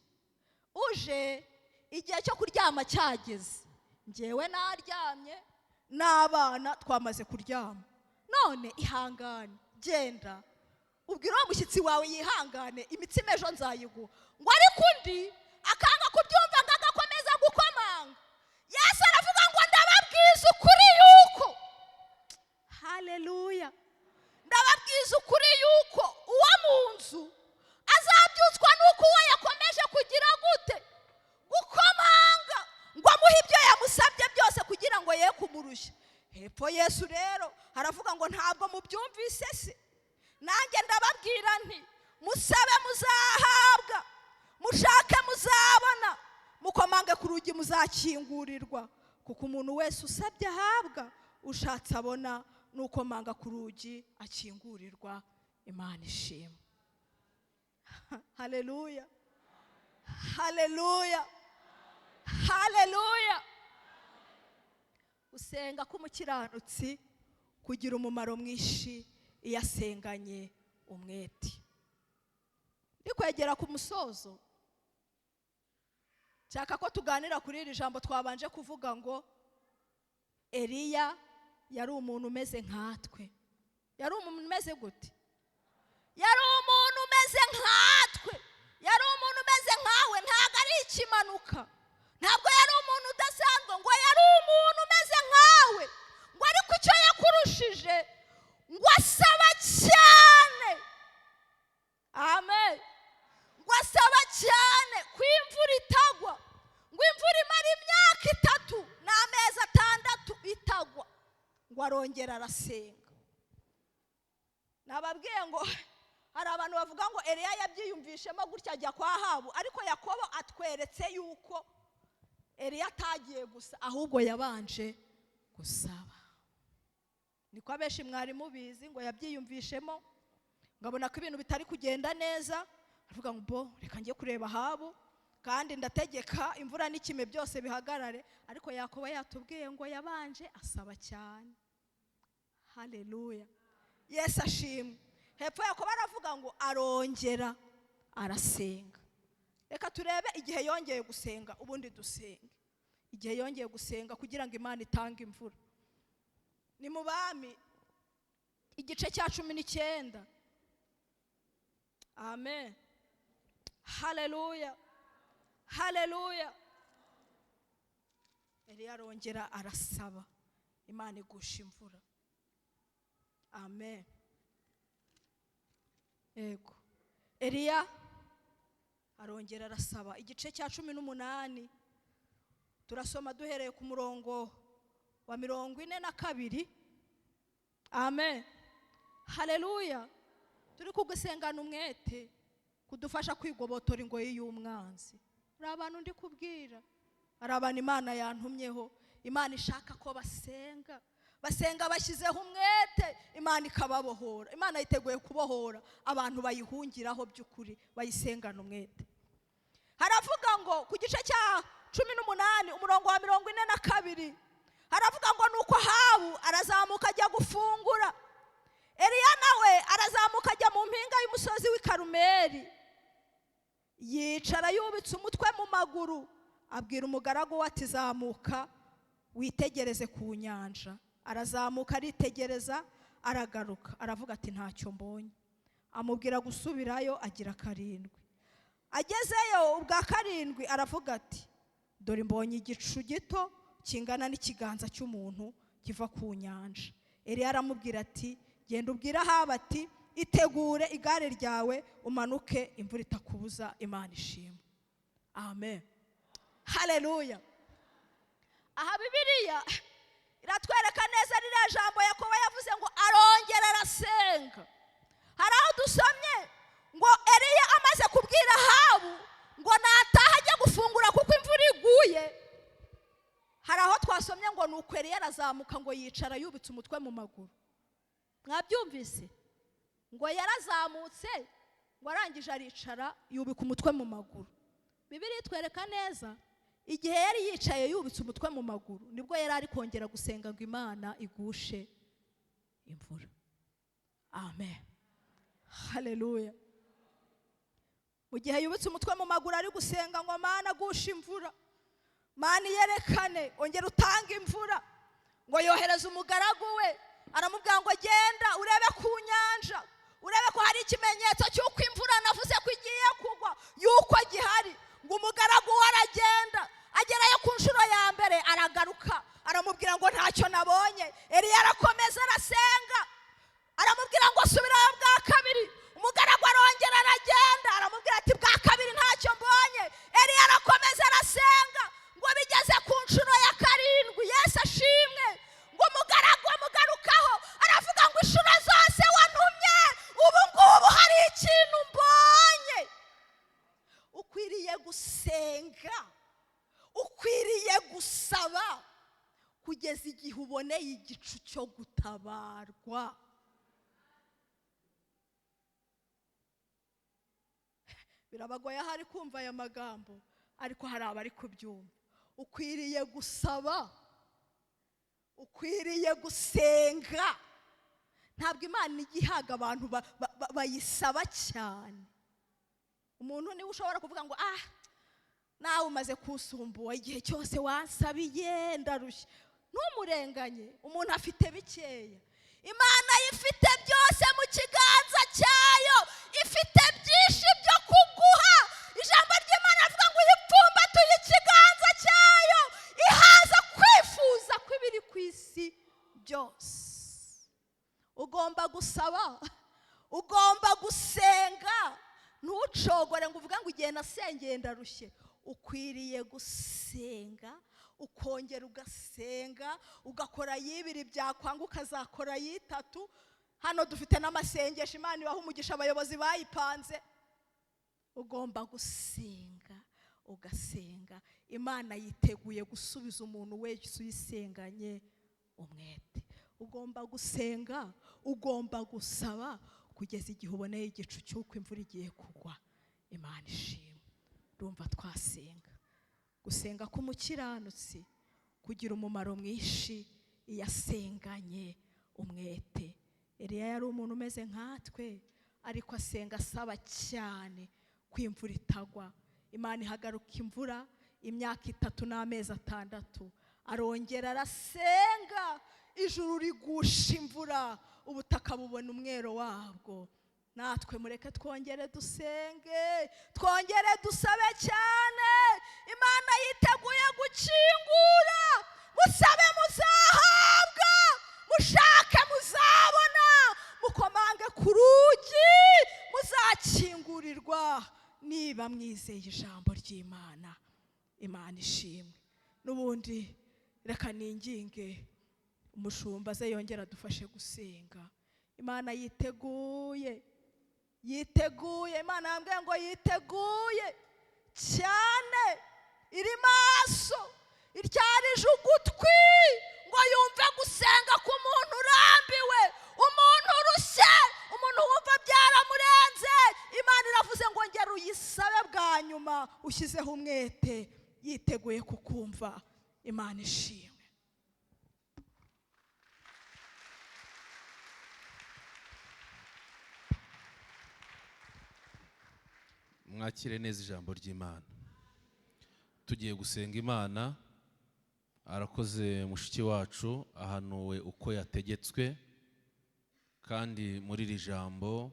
uje igihe cyo kuryama cyageze, njyewe naryamye n'abana twamaze kuryama, none ihangane, genda ubwira uwo mushyitsi wawe yihangane, imitsima ejo nzayiguha. Ngo ariko undi akanga kubyumva ngo agakomeza gukomanga. Yesu aravuga ngo ndababwiza ukuri yuko, haleluya, ndababwiza ukuri yuko uwo mu nzu azabyutswa nuko uwo yakomeje kugira gute gukomanga, ngo amuhe ibyo yamusabye byose kugira ngo ye kumurushya. Hepfo Yesu rero aravuga ngo ntabwo mubyumvise se? Nanjye ndababwira nti musabe muzahabwa, mushake muzabona, mukomange ku rugi muzakingurirwa, kuko umuntu wese usabye ahabwa, ushatse abona, n'ukomanga ku rugi akingurirwa. Imana ishimwe. Haleluya, haleluya, haleluya. Usenga k'umukiranutsi kugira umumaro mwinshi iyo asenganye umwete. Ndi kwegera ku musozo, nshaka ko tuganira kuri iri jambo twabanje kuvuga ngo Eliya yari umuntu umeze nkatwe. Yari umuntu umeze gute? Yari umuntu umeze nkatwe, yari umuntu umeze nkawe, ntabwo ari ikimanuka, ntabwo yari umuntu udasanzwe, ngo yari umuntu umeze nkawe, ngo ariko icyo yakurushije ngo asaba cyane. Amen. Ngo asaba cyane ko imvura itagwa, ngo imvura imara imyaka 3 n'amezi 6 itagwa, ngo arongera arasenga. Nababwiye ngo hari abantu bavuga ngo Eliya yabyiyumvishemo gutya ajya kwa Ahabu, ariko Yakobo atweretse yuko Eliya atagiye gusa, ahubwo yabanje gusaba. Niko abenshi mwari mubizi, ngo yabyiyumvishemo, ngabona ko ibintu bitari kugenda neza, avuga ngo bo reka njye kureba Ahabu, kandi ndategeka imvura n'ikime byose bihagarare. Ariko Yakobo yatubwiye ngo yabanje asaba cyane. Haleluya, Yesu ashimwe. Hepfo Yakobo aravuga ngo arongera arasenga. Reka turebe igihe yongeye gusenga, ubundi dusenge. Igihe yongeye gusenga kugira ngo Imana itange imvura ni mu Bami igice cya 19. Amen, haleluya, haleluya. Eliya arongera arasaba, Imana igusha imvura. Amen. Yego, Eliya arongera arasaba. Igice cya 18, turasoma duhereye ku murongo wa 42. Amen, haleluya. Turi kugusengana umwete kudufasha kwigobotora ingoyi y'umwanzi. Hari abantu ndi kubwira, hari abantu Imana yantumyeho, Imana ishaka ko basenga, basenga bashyizeho umwete, Imana ikababohora. Imana yiteguye kubohora abantu bayihungiraho by'ukuri, bayisengana umwete. Haravuga ngo ku gice cya 18 umurongo wa 42, haravuga ngo nuko Ahabu arazamuka ajya gufungura, Eliya nawe arazamuka ajya mu mpinga y'umusozi w'i Karumeli, yicara yubitse umutwe mu maguru, abwira umugaragu we ati zamuka witegereze ku nyanja. Arazamuka aritegereza, aragaruka aravuga ati ntacyo mbonye. Amubwira gusubirayo agira 7. Agezeyo ubwa 7 aravuga ati dore mbonye igicu gito kingana n'ikiganza cy'umuntu kiva ku nyanja. Eliya aramubwira ati genda ubwire Ahabu ati itegure igare ryawe umanuke, imvura itakubuza. Imana ishimwe. Amen, haleluya. Aha Bibiliya iratwereka neza ririya jambo Yakobo yavuze ngo arongera arasenga. Hari aho dusomye ngo Eliya amaze kubwira Ahabu ngo nataha ajya gufungura kuko imvura iguye. Hari aho twasomye ngo nuko Eliya arazamuka ngo yicara yubitse umutwe mu maguru. Mwabyumvise? Ngo yarazamutse ngo arangije aricara yubika umutwe mu maguru. Bibiliya itwereka neza igihe yari yicaye yubitse umutwe mu maguru, nibwo yari ari kongera gusenga ngo Imana igushe imvura. Amen, haleluya. Mu gihe yubitse umutwe mu maguru ari gusenga ngo Mana gusha imvura, Mana yerekane, ongera utange imvura, ngo yohereza umugaragu we aramubwira ngo genda urebe ku nyanja, urebe ko hari ikimenyetso cy'uko imvura navuze ko igiye kugwa, yuko gihari. Ngo umugaragu we aragenda, agerayo ku nshuro ya mbere aragaruka aramubwira ngo ntacyo nabonye. Eliya arakomeza arasenga, aramubwira ngo subirayo bwa kabiri. Umugaragu arongera aragenda aramubwira ati bwa kabiri ntacyo mbonye. Eliya arakomeza arasenga, ngo bigeze ku nshuro ya 7, Yesu ashimwe, ngo umugaragu amugarukaho aravuga ngo inshuro zose wantumye, ubu ngubu hari ikintu mbonye. Ukwiriye gusenga, ukwiriye gusaba kugeza igihe uboneye igicu cyo gutabarwa. Birabagoye ahari kumva aya magambo, ariko hari abari kubyumva. Ukwiriye gusaba, ukwiriye gusenga. Ntabwo Imana ijya ihaga abantu bayisaba cyane. Umuntu niwe ushobora kuvuga ngo ah nawe umaze kusumbuwa, igihe cyose wansabiye ndarushye. Ntumurenganye, umuntu afite bikeya. Imana ifite byose mu kiganza cyayo, ifite byinshi byo kuguha. Ijambo ry'Imana rivuga ngo uyipfumbatuye ikiganza cyayo, ihaza kwifuza kw'ibiri ku isi byose. Ugomba gusaba, ugomba gusenga, ntucogore ngo uvuge ngo igihe nasengeye ndarushye. Ukwiriye gusenga, ukongera ugasenga, ugakora y'ibiri byakwanga ukazakora y'itatu. Hano dufite n'amasengesho, Imana ibaha umugisha abayobozi bayipanze. Ugomba gusenga, ugasenga. Imana yiteguye gusubiza umuntu wese uyisenganye umwete. Ugomba gusenga, ugomba gusaba kugeza igihe uboneye igicu cy'uko imvura igiye kugwa. Imana ishimwe. Ndumva twasenga. Gusenga k'umukiranutsi kugira umumaro mwinshi iyo asenganye umwete. Eliya yari umuntu umeze nkatwe, ariko asenga asaba cyane ko imvura itagwa. Imana ihagaruka imvura imyaka 3 n'amezi 6, arongera arasenga, ijuru rigusha imvura, ubutaka bubona umwero wabwo. Natwe mureke twongere dusenge, twongere dusabe cyane. Imana yiteguye gukingura. Musabe muzahabwa, mushake muzabona, mukomange ku rugi muzakingurirwa, niba mwizeye ijambo ry'Imana. Imana ishimwe. N'ubundi reka ninginge umushumba aze yongera adufashe gusenga. Imana yiteguye, yiteguye. Imana yambwiye ngo yiteguye cyane, iri maso, ityarije ugutwi ngo yumve gusenga k'umuntu urambiwe, umuntu urushye, umuntu wumva byaramurenze. Imana iravuze ngo ngera uyisabe bwa nyuma, ushyizeho umwete, yiteguye kukumva. Imana ishimwe. Mwakire neza ijambo ry'Imana. Tugiye gusenga Imana. Arakoze mushiki wacu, ahanuwe uko yategetswe, kandi muri iri jambo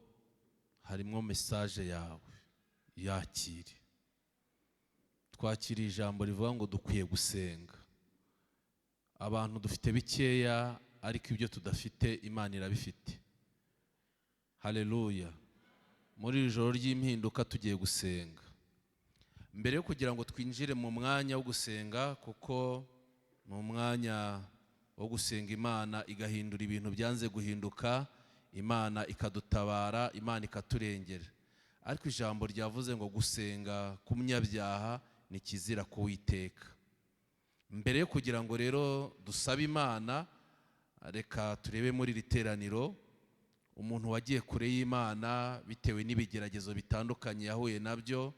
harimo message yawe, yakire. Twakiriye ijambo rivuga ngo dukwiye gusenga. Abantu dufite bikeya, ariko ibyo tudafite Imana irabifite. Haleluya. Muri iri joro ry'impinduka tugiye gusenga. Mbere yo kugira ngo twinjire mu mwanya wo gusenga, kuko ni umwanya wo gusenga Imana igahindura ibintu byanze guhinduka, Imana ikadutabara, Imana ikaturengera. Ariko ijambo ryavuze ngo gusenga k'umunyabyaha ni kizira kuwiteka. Mbere yo kugira ngo rero dusabe Imana, reka turebe muri iri teraniro umuntu wagiye kure y'Imana bitewe n'ibigeragezo bitandukanye yahuye nabyo,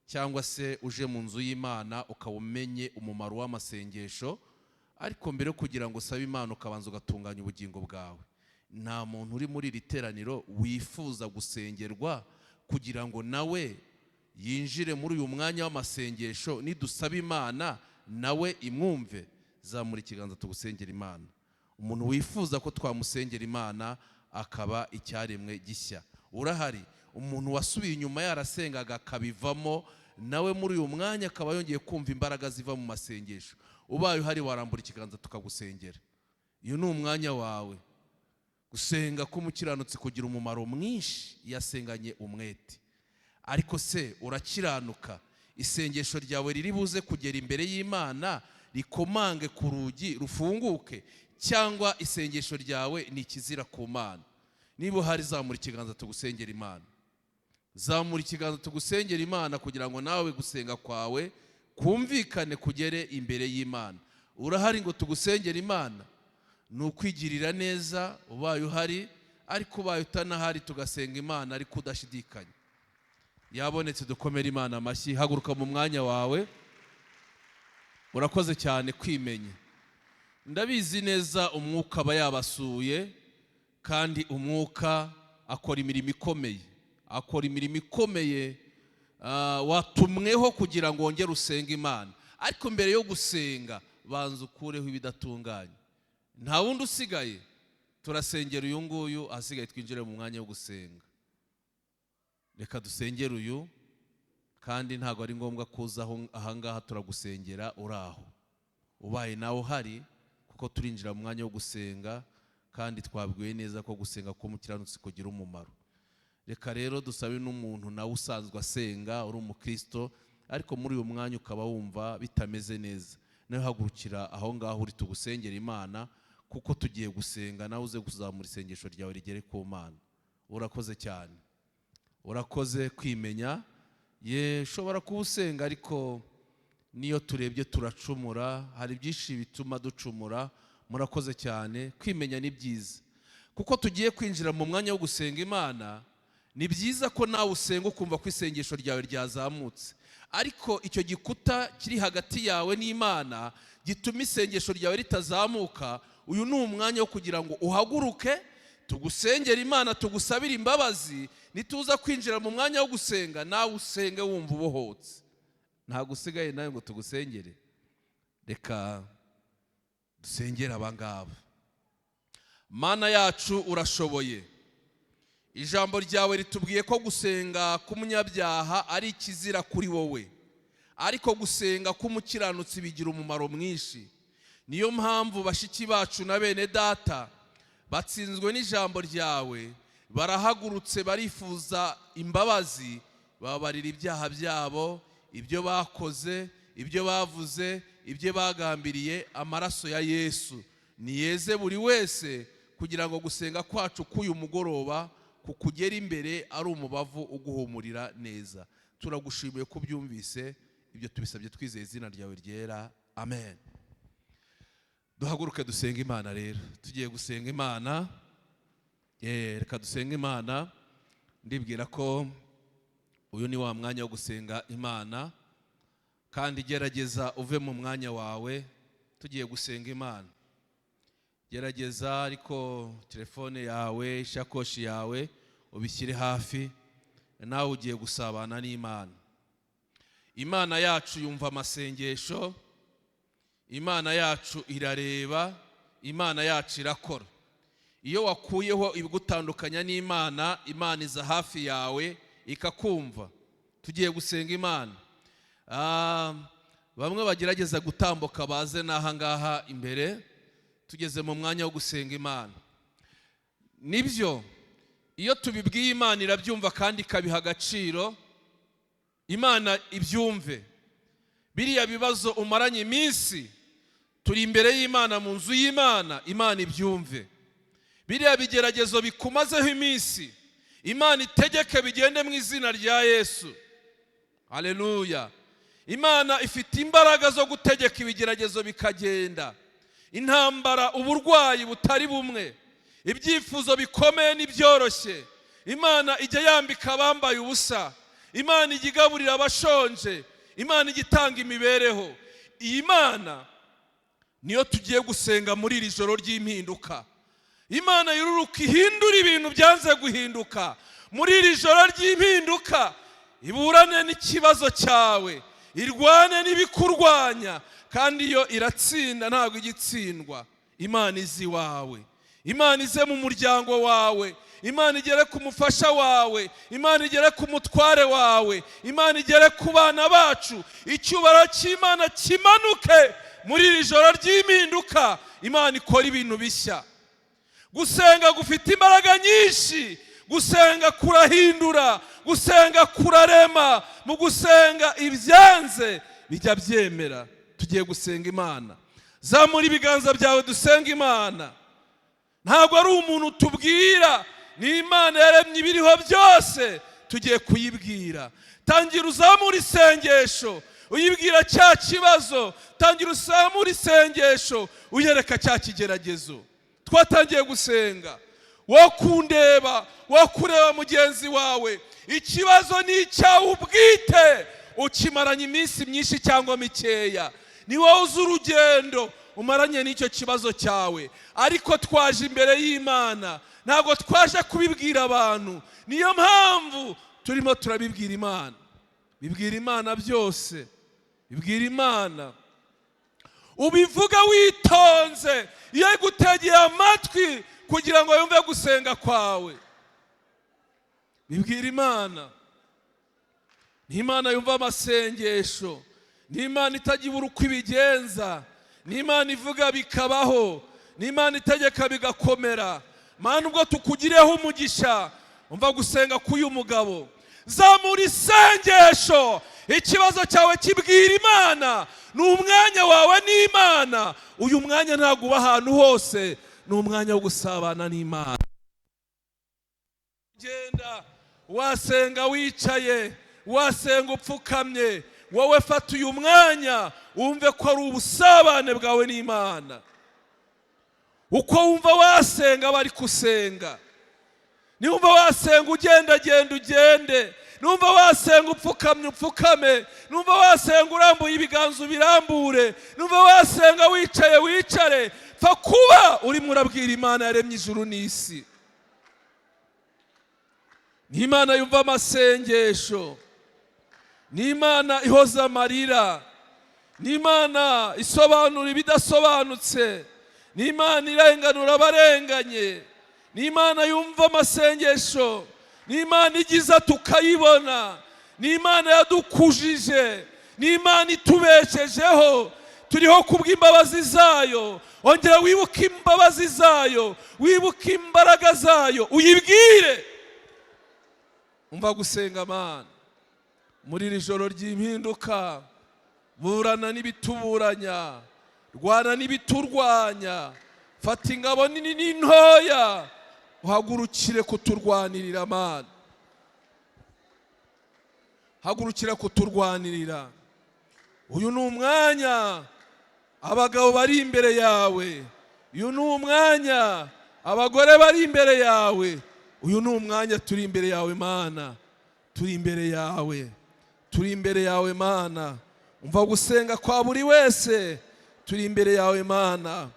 cyangwa se uje mu nzu y'Imana ukaba umenye umumaro w'amasengesho, ariko mbere yo kugira ngo usabe Imana ukabanza ugatunganya ubugingo bwawe. Nta muntu uri muri iri teraniro wifuza gusengerwa kugira ngo nawe yinjire muri uyu mwanya w'amasengesho, nidusaba Imana nawe imwumve. Zamura ikiganza tugusengera Imana. Umuntu wifuza ko twamusengera Imana akaba icyaremwe gishya urahari. Umuntu wasubiye inyuma yarasengaga akabivamo, nawe muri uyu mwanya akaba yongeye kumva imbaraga ziva mu masengesho. Ubaye uhari warambura ikiganza tukagusengera. Iyo ni umwanya wawe. Gusenga k'umukiranutsi kugira umumaro mwinshi yasenganye umwete. Ariko se urakiranuka? Isengesho ryawe riri buze kugera imbere y'Imana rikomange ku rugi rufunguke, cyangwa isengesho ryawe ni ikizira ku Mana? Niba uhari zamura ikiganza tugusengera Imana. Zamura ikiganza tugusengera Imana kugira ngo nawe gusenga kwawe kumvikane kugere imbere y'Imana. Urahari ngo tugusengere Imana? Ni ukwigirira neza ubaye uhari, ariko ubaye utanahari tugasenga Imana ariko udashidikanya. Yabonetse, dukomere Imana amashyi. Haguruka mu mwanya wawe. Urakoze cyane kwimenya. Ndabizi neza umwuka aba yabasuye, kandi umwuka akora imirimo ikomeye, akora imirimo ikomeye. Watumweho kugira ngo wongere usenge Imana, ariko mbere yo gusenga banza ukureho ibidatunganye. Nta wundi usigaye, turasengera uyu nguyu, ahasigaye twinjire mu mwanya wo gusenga. Reka dusengere uyu, kandi ntabwo ari ngombwa kuza ahangaha, turagusengera uri aho. Ubaye nawe uhari, kuko turinjira mu mwanya wo gusenga, kandi twabwiwe neza ko gusenga k'umukiranutsi kugira umumaro. Reka rero dusabe n'umuntu nawe usanzwe asenga, uri umukristo, ariko muri uyu mwanya ukaba wumva bitameze neza, nawe hagurukira aho ngaho uri tugusengera Imana, kuko tugiye gusenga, nawe uze kuzamura isengesho ryawe rigere ku Mana. Urakoze cyane, urakoze kwimenya. Ye, ushobora kuba usenga ariko niyo turebye turacumura, hari byinshi bituma ducumura. Murakoze cyane. Kwimenya ni byiza, kuko tugiye kwinjira mu mwanya wo gusenga Imana. Ni byiza ko nawe usenga ukumva ko isengesho ryawe ryazamutse, ariko icyo gikuta kiri hagati yawe n'Imana gituma isengesho ryawe ritazamuka. Uyu ni umwanya wo kugira ngo uhaguruke, tugusengera Imana, tugusabire imbabazi. Nituza kwinjira mu mwanya wo gusenga, nawe usenge wumva ubohotse. Ntabwo usigaye nawe ngo tugusengere. Reka dusengere abangaba. Mana yacu, urashoboye. Ijambo ryawe ritubwiye ko gusenga k'umunyabyaha ari ikizira kuri wowe, ariko gusenga k'umukiranutsi bigira umumaro mwinshi. Niyo mpamvu bashiki bacu na bene data batsinzwe n'ijambo ryawe, barahagurutse, barifuza imbabazi. Babarira ibyaha byabo, ibyo bakoze, ibyo bavuze, ibyo bagambiriye. Amaraso ya Yesu niyeze buri wese, kugira ngo gusenga kwacu k'uyu mugoroba kukugera imbere ari umubavu uguhumurira neza. Turagushimiye ko ubyumvise. Ibyo tubisabye twizeye izina ryawe ryera, amen. Duhaguruke dusenga Imana. Rero tugiye gusenga Imana. Reka dusenge Imana. Ndibwira ko uyu ni wa mwanya wo gusenga Imana, kandi gerageza uve mu mwanya wawe. Tugiye gusenga Imana. Gerageza, ariko telefone yawe, ishakoshi yawe ubishyire hafi. Nawe ugiye gusabana n'Imana. Imana yacu yumva amasengesho, Imana yacu irareba, Imana yacu irakora. Iyo wakuyeho ibigutandukanya n'Imana, Imana iza hafi yawe ikakumva. Tugiye gusenga Imana. Bamwe bagerageza gutambuka baze n'aha ngaha imbere. Tugeze mu mwanya wo gusenga Imana. Nibyo, iyo tubibwiye Imana irabyumva kandi ikabiha agaciro. Imana ibyumve. Biriya bibazo umaranye iminsi, turi imbere y'Imana, mu nzu y'Imana, Imana ibyumve. Biriya bigeragezo bikumazeho iminsi, Imana itegeke bigende mu izina rya Yesu. Haleluya! Imana ifite imbaraga zo gutegeka ibigeragezo bikagenda. Intambara, uburwayi butari bumwe, ibyifuzo bikomeye n'ibyoroshye, Imana ijya yambika abambaye ubusa, Imana ijya igaburira abashonje, Imana ijya itanga imibereho. Iyi Mana niyo tugiye gusenga muri iri joro ry'impinduka. Imana yururuka ihindura ibintu byanze guhinduka. Muri iri joro ry'impinduka, iburane n'ikibazo cyawe, irwane n'ibikurwanya, kandi iyo iratsinda, ntabwo ijya itsindwa. Imana izi iwawe, Imana ize mu muryango wawe, Imana igere ku mufasha wawe, Imana igere ku mutware wawe, Imana igere ku bana bacu. Icyubahiro cy'Imana kimanuke muri iri joro ry'impinduka. Imana ikora ibintu bishya. Gusenga gufite imbaraga nyinshi. Gusenga kurahindura, gusenga kurarema. Mu gusenga ibyanze bijya byemera. Tugiye gusenga Imana. Zamura ibiganza byawe, dusenga Imana. Ntabwo ari umuntu tubwira, ni Imana yaremye ibiriho byose tugiye kuyibwira. Tangira uzamura isengesho uyibwira cya kibazo, tangira uzamura isengesho uyereka cya kigeragezo. Twatangiye gusenga. Wo kundeba, wo kureba mugenzi wawe, ikibazo ni icyawe ubwite, ukimaranye iminsi myinshi cyangwa mikeya, ni wowe uzi urugendo umaranye n'icyo kibazo cyawe. Ariko twaje imbere y'Imana, ntabwo twaje kubibwira abantu. Niyo mpamvu turimo turabibwira Imana. Bibwira Imana byose, bibwira Imana, ubivuga witonze, iyo igutegeye amatwi kugira ngo yumve gusenga kwawe. Bibwira Imana. Ni Imana yumva amasengesho, ni Imana itajya ibura uko ibigenza, ni Imana ivuga bikabaho, ni Imana itegeka bigakomera. Mana, ubwo tukugireho umugisha, umva gusenga k'uyu mugabo. Zamura isengesho, ikibazo cyawe kibwira Imana. Ni umwanya wawe n'Imana. Uyu mwanya ntabwo uba ahantu hose, ni umwanya wo gusabana n'Imana. Genda wasenga wicaye, wasenga upfukamye, wowe fata uyu mwanya wumve ko ari ubusabane bwawe n'Imana. Uko wumva wasenga, bari kusenga. Niwumva wasenga ugendagenda, ugende. Numva wasenga upfukamye, upfukame. Numva wasenga urambuye ibiganza, ubirambure. Numva wasenga wicaye, wicare. Pfa kuba urimo urabwira Imana yaremye ijuru n'isi. Ni Imana yumva amasengesho, ni Imana ihoza amarira, ni Imana isobanura ibidasobanutse, ni Imana irenganura abarenganye, ni Imana yumva amasengesho, ni Imana igiza tukayibona, ni Imana yadukujije, ni Imana itubeshejeho. Turiho kubw'imbabazi zayo. Ongera wibuke imbabazi zayo, wibuke imbaraga zayo, uyibwire. Umva gusenga, Mana. Muri iri joro ry'impinduka, burana n'ibituburanya, rwana n'ibiturwanya. Fata ingabo nini n'intoya, uhagurukire kuturwanirira. Mana, hagurukira kuturwanirira. Uyu ni umwanya abagabo bari imbere yawe, uyu ni umwanya abagore bari imbere yawe, uyu ni umwanya turi imbere yawe. Mana, turi imbere yawe, turi imbere yawe. Mana, umva gusenga kwa buri wese. Turi imbere yawe, Mana,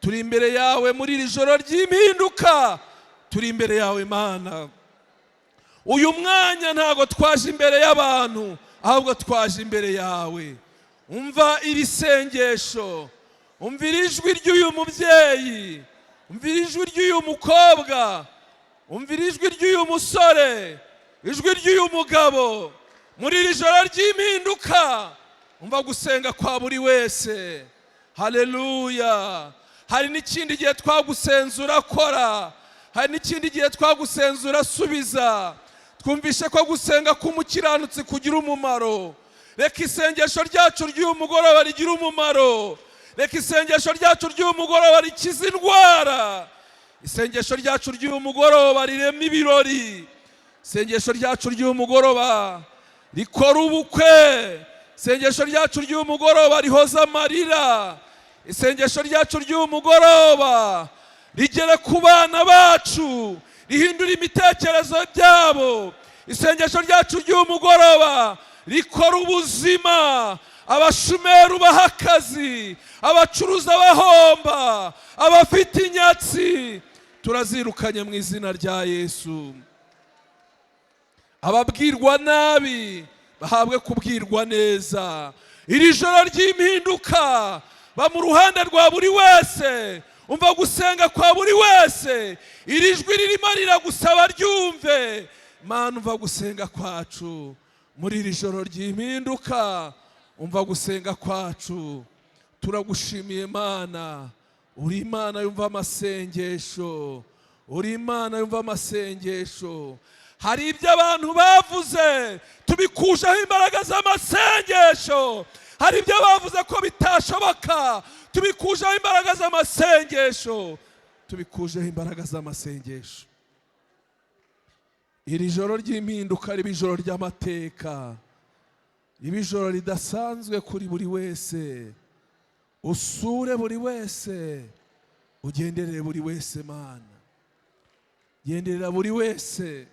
turi imbere yawe muri iri joro ry'impinduka. Turi imbere yawe, Mana. Uyu mwanya ntabwo twaje imbere y'abantu, ahubwo twaje imbere yawe. Umva iri sengesho, umva iri jwi ry'uyu mubyeyi, umva iri jwi ry'uyu mukobwa, umva iri jwi ry'uyu musore, ijwi ry'uyu mugabo muri iri joro ry'impinduka. Umva gusenga kwa buri wese. Haleluya! Hari n'ikindi gihe twagusenze urakora, hari n'ikindi gihe twagusenze urasubiza. Twumvishe ko gusenga k'umukiranutsi kugira umumaro. Reka isengesho ryacu ry'uyu mugoroba rigira umumaro. Reka isengesho ryacu ry'uyu mugoroba rikiza indwara. Isengesho ryacu ry'uyu mugoroba rirema ibirori. Isengesho ryacu ry'uyu mugoroba rikora ubukwe. Isengesho ryacu ry'uyu mugoroba rihoza amarira. Isengesho ryacu ry'uyu mugoroba rigere ku bana bacu, rihindura imitekerezo byabo. Isengesho ryacu ry'uyu mugoroba rikora ubuzima. Abashumeri ubaha akazi, abacuruza bahomba, abafite inyatsi turazirukanye mu izina rya Yesu. Ababwirwa nabi bahabwe kubwirwa neza. Iri joro ry'impinduka, ba mu ruhande rwa buri wese. Umva gusenga kwa buri wese. Iri jwi ririmo riragusaba, ryumve. Mana, umva gusenga kwacu muri iri joro ry'impinduka, umva gusenga kwacu. Turagushimiye, Mana. Uri Imana yumva amasengesho, uri Imana yumva amasengesho. Hari ibyo abantu bavuze, tubikujeho imbaraga z'amasengesho. Hari ibyo bavuze ko bitashoboka, tubikujeho imbaraga z'amasengesho, tubikujeho imbaraga z'amasengesho. Iri joro ry'impinduka riba ijoro ry'amateka, riba ijoro ridasanzwe kuri buri wese. Usure buri wese, ugenderere buri wese. Mana, genderera buri wese.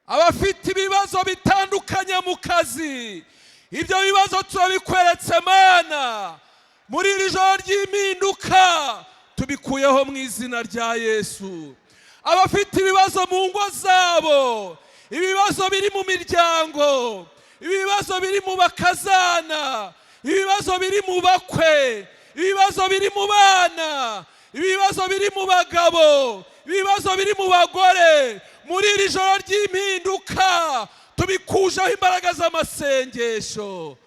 Abafite ibibazo bitandukanye mu kazi, ibyo bibazo turabikweretse, Mana. Muri iri joro ry'impinduka tubikuyeho mu izina rya Yesu. Abafite ibibazo mu ngo zabo, ibibazo biri mu miryango, ibibazo biri mu bakazana, ibibazo biri mu bakwe, ibibazo biri mu bana, ibibazo biri mu bagabo, ibibazo biri mu bagore, muri iri joro ry'impinduka tubikujeho imbaraga z'amasengesho.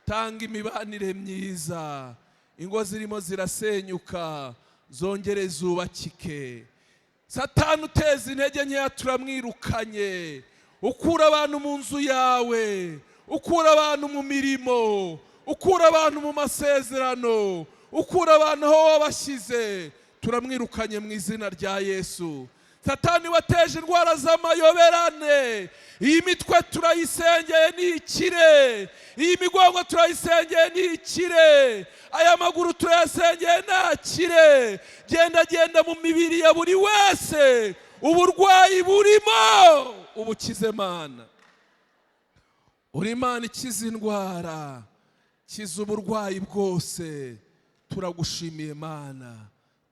Tanga imibanire myiza. Ingo zirimo zirasenyuka zongere zubakike. Satani uteza intege nkeya turamwirukanye. Ukura abantu mu nzu yawe, ukura abantu mu mirimo, ukura abantu mu masezerano, ukura abantu aho wabashyize, turamwirukanye mu izina rya Yesu. Satani wateje indwara z'amayoberane. Iyi mitwe turayisengeye ntikire, iyi migongo turayisengeye ntikire, aya maguru turayasengeye ntakire. Genda genda mu mibiri ya buri wese, uburwayi burimo ubukize. Mana, uri Imana ikiza indwara, kiza uburwayi bwose. Turagushimiye Mana,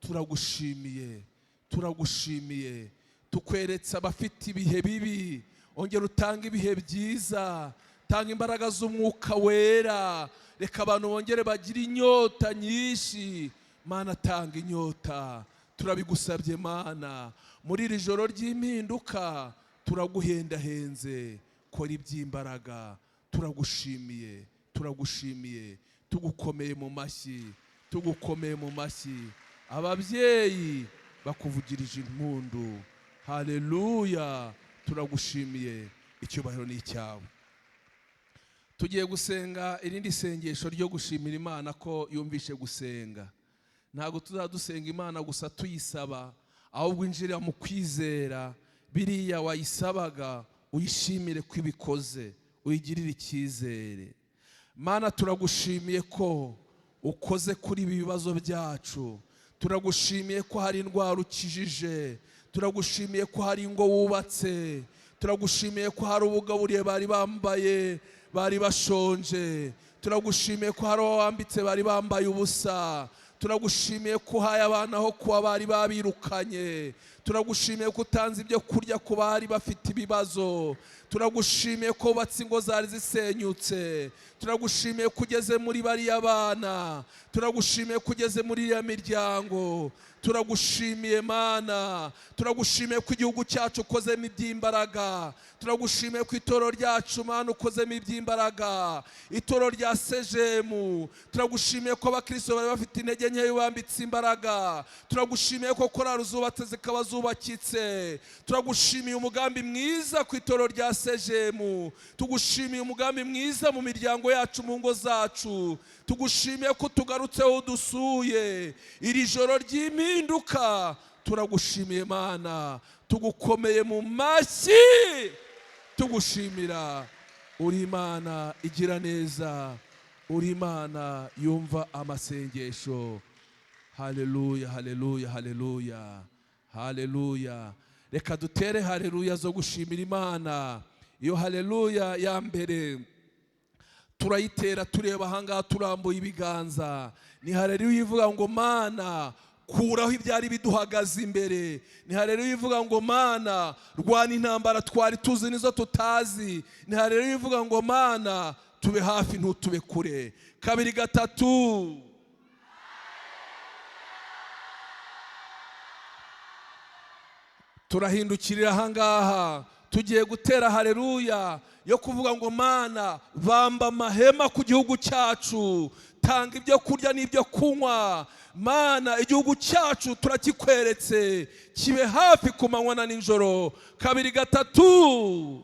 turagushimiye, turagushimiye. Tukweretse abafite ibihe bibi, ongera utange ibihe byiza, tanga imbaraga z'Umwuka Wera. Reka abantu bongere bagire inyota nyinshi. Mana, tanga inyota, turabigusabye Mana. Muri iri joro ry'impinduka turaguhendahenze, kora iby'imbaraga. Turagushimiye, turagushimiye, tugukomeye mu mashyi, tugukomeye mu mashyi. Ababyeyi bakuvugirije impundu. Haleluya, turagushimiye, icyubahiro ni icyawe. Tugiye gusenga irindi sengesho ryo gushimira Imana ko yumvishe gusenga. Ntabwo tuzadusenga Imana gusa tuyisaba, ahubwo injira mu kwizera. Biriya wayisabaga uyishimire ko ibikoze, uyigirire icyizere. Mana, turagushimiye ko ukoze kuri ibi bibazo byacu. Turagushimiye ko hari indwara ukijije, turagushimiye ko hari ingo wubatse, turagushimiye ko hari ubugaburiye bari bambaye bari bashonje, turagushimiye ko hari uwo wambitse bari bambaye ubusa, turagushimiye ko uhaye abana aho kuba bari babirukanye, turagushimiye ko utanze ibyo kurya ku bari bafite ibibazo, turagushimiye ko wubatse ingo zari zisenyutse, turagushimiye ko ugeze muri bariya bana, turagushimiye ko ugeze muri iriya miryango. Turagushimiye Mana, turagushimiye ko igihugu cyacu ukozemo iby'imbaraga, turagushimiye ko itorero ryacu Mana ukozemo iby'imbaraga, itorero rya Sejemu. Turagushimiye ko abakristo bari bafite intege nkeya ubambitse imbaraga, turagushimiye ko korali zubatse zikaba zubakitse, turagushimiye umugambi mwiza ku itorero rya Sejemu, tugushimiye umugambi mwiza mu miryango yacu, mu ngo zacu, tugushimiye ko tugarutseho udusuye iri joro ry'impinduka. Turagushimiye Mana, tugukomeye mu mashyi, tugushimira. Uri Imana igira neza, uri Imana yumva amasengesho. Haleluya, haleluya, haleluya, haleluya. Reka dutere haleluya zo gushimira Imana. Iyo haleluya ya mbere turayitera tureba ahangaha, turambuye ibiganza. Ni haleluya ivuga ngo: Mana, kuraho ibyari biduhagaze imbere. Ni haleluya ivuga ngo: Mana, rwana intambara twari tuzi nizo tutazi. Ni haleluya ivuga ngo: Mana, tube hafi ntutube kure. Kabiri, gatatu. Turahindukirira ahangaha, tugiye gutera haleluya yo kuvuga ngo: Mana, bamba amahema ku gihugu cyacu, tanga ibyo kurya n'ibyo kunywa. Mana, igihugu cyacu turakikweretse, kibe hafi ku manywa na nijoro. Kabiri, gatatu.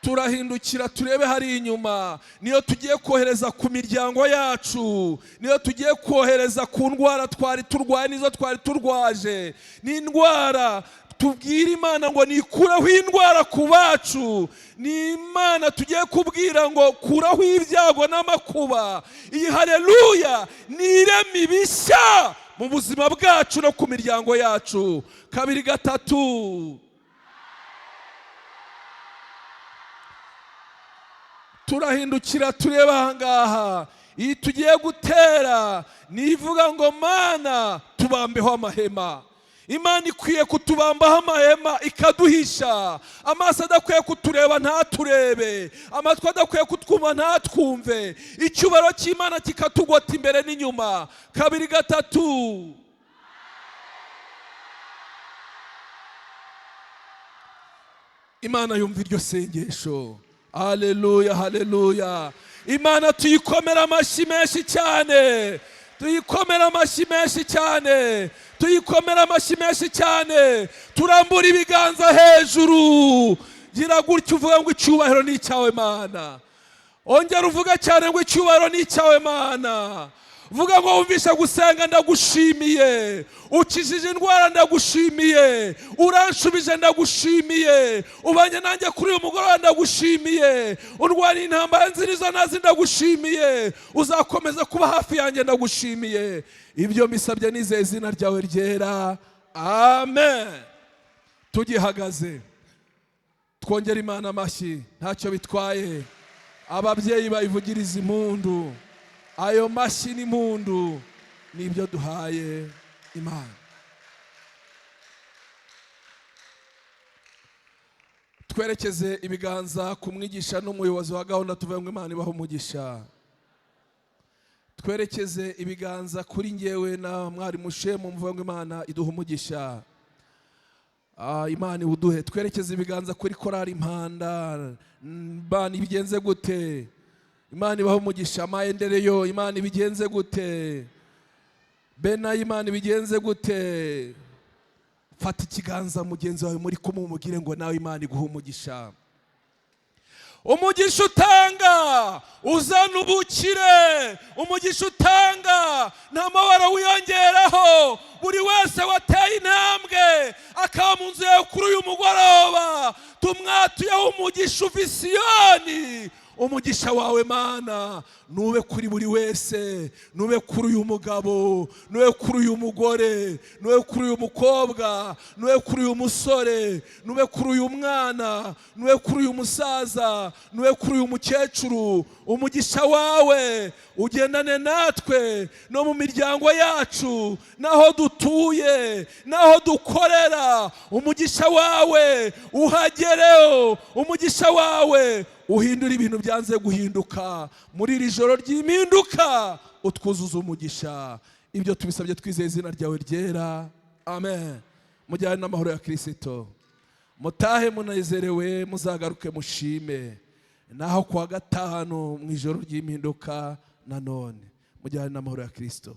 Turahindukira turebe hari inyuma. Niyo tugiye kohereza ku miryango yacu, niyo tugiye kohereza ku ndwara twari turwaye nizo twari turwaje. Ni indwara tubwira Imana ngo nikureho indwara ku bacu, ni Imana tugiye kubwira ngo kuraho ibyago n'amakuba. Iyi haleluya ni irema ibishya mu buzima bwacu no ku miryango yacu. Kabiri, gatatu. Turahindukira tureba ahangaha. Iyi tugiye gutera ni ivuga ngo: Mana, tubambeho amahema. Imana ikwiye kutubambaho amahema, ikaduhisha. Amaso adakwiye kutureba ntaturebe, amatwi adakwiye kutwumva ntatwumve, icyubahiro cy'Imana kikatugota imbere n'inyuma. Kabiri, gatatu. Imana yumva iryo sengesho. Haleluya, haleluya. Imana tuyikomera amashyi menshi cyane, tuyikomera amashyi menshi cyane, tuyikomera amashyi menshi cyane. Turambura ibiganza hejuru, gira gutya uvuga ngo: icyubahiro ni icyawe Mana. Ongera uvuga cyane ngo: icyubahiro ni icyawe Mana. Vuga ngo wumvishe gusenga, ndagushimiye. Ukijije indwara, ndagushimiye. Uranshubije, ndagushimiye. Ubanye nanjye kuri uyu mugoroba, ndagushimiye. Urwanya intambara nziza nazi, ndagushimiye. Uzakomeza kuba hafi yanjye, ndagushimiye. Ibyo mbisabye nizeye izina ryawe ryera, amen. Tugihagaze, twongere Imana amashyi, ntacyo bitwaye. Ababyeyi bayivugiriza impundu. Ayo mashyi n'impundu nibyo duhaye Imana. Twerekeze ibiganza ku mwigisha n'umuyobozi wa gahunda, tuvuge ngo Imana ibahe umugisha. Twerekeze ibiganza kuri ngewe na mwarimu Shemu, muvuge ngo Imana iduhe umugisha. Imana iwuduhe. Twerekeze ibiganza kuri korali Impanda. Imana ibigenze gute? Imana ibahe umugisha. Maendereyo, Imana ibigenze gute? Bena, Imana ibigenze gute? Fata ikiganza mugenzi wawe muri kumwe, umubwire ngo nawe Imana iguhe umugisha. Umugisha utanga uzana ubukire, umugisha utanga nta mabara wiyongeraho. Buri wese wateye intambwe akaba mu nzu yawe kuri uyu mugoroba, tumwatuyeho umugisha uva i Siyoni. Umugisha wawe Mana nube kuri buri wese, nube kuri uyu mugabo, nube kuri uyu mugore, nube kuri uyu mukobwa, nube kuri uyu musore, nube kuri uyu mwana, nube kuri uyu musaza, nube kuri uyu mukecuru. Umugisha wawe ugendane natwe no mu miryango yacu, n'aho dutuye, n'aho dukorera. Umugisha wawe uhagereho, umugisha wawe uhindura ibintu byanze guhinduka. Muri iri joro ry'impinduka utwuzuza umugisha. Ibyo tubisabye twizeye izina ryawe ryera, amen. Mujyane n'amahoro ya Kirisito, mutahe munezerewe, muzagaruke mushime. Naho kuwa gatanu mu ijoro ry'impinduka nanone, mujyane n'amahoro ya Kirisito.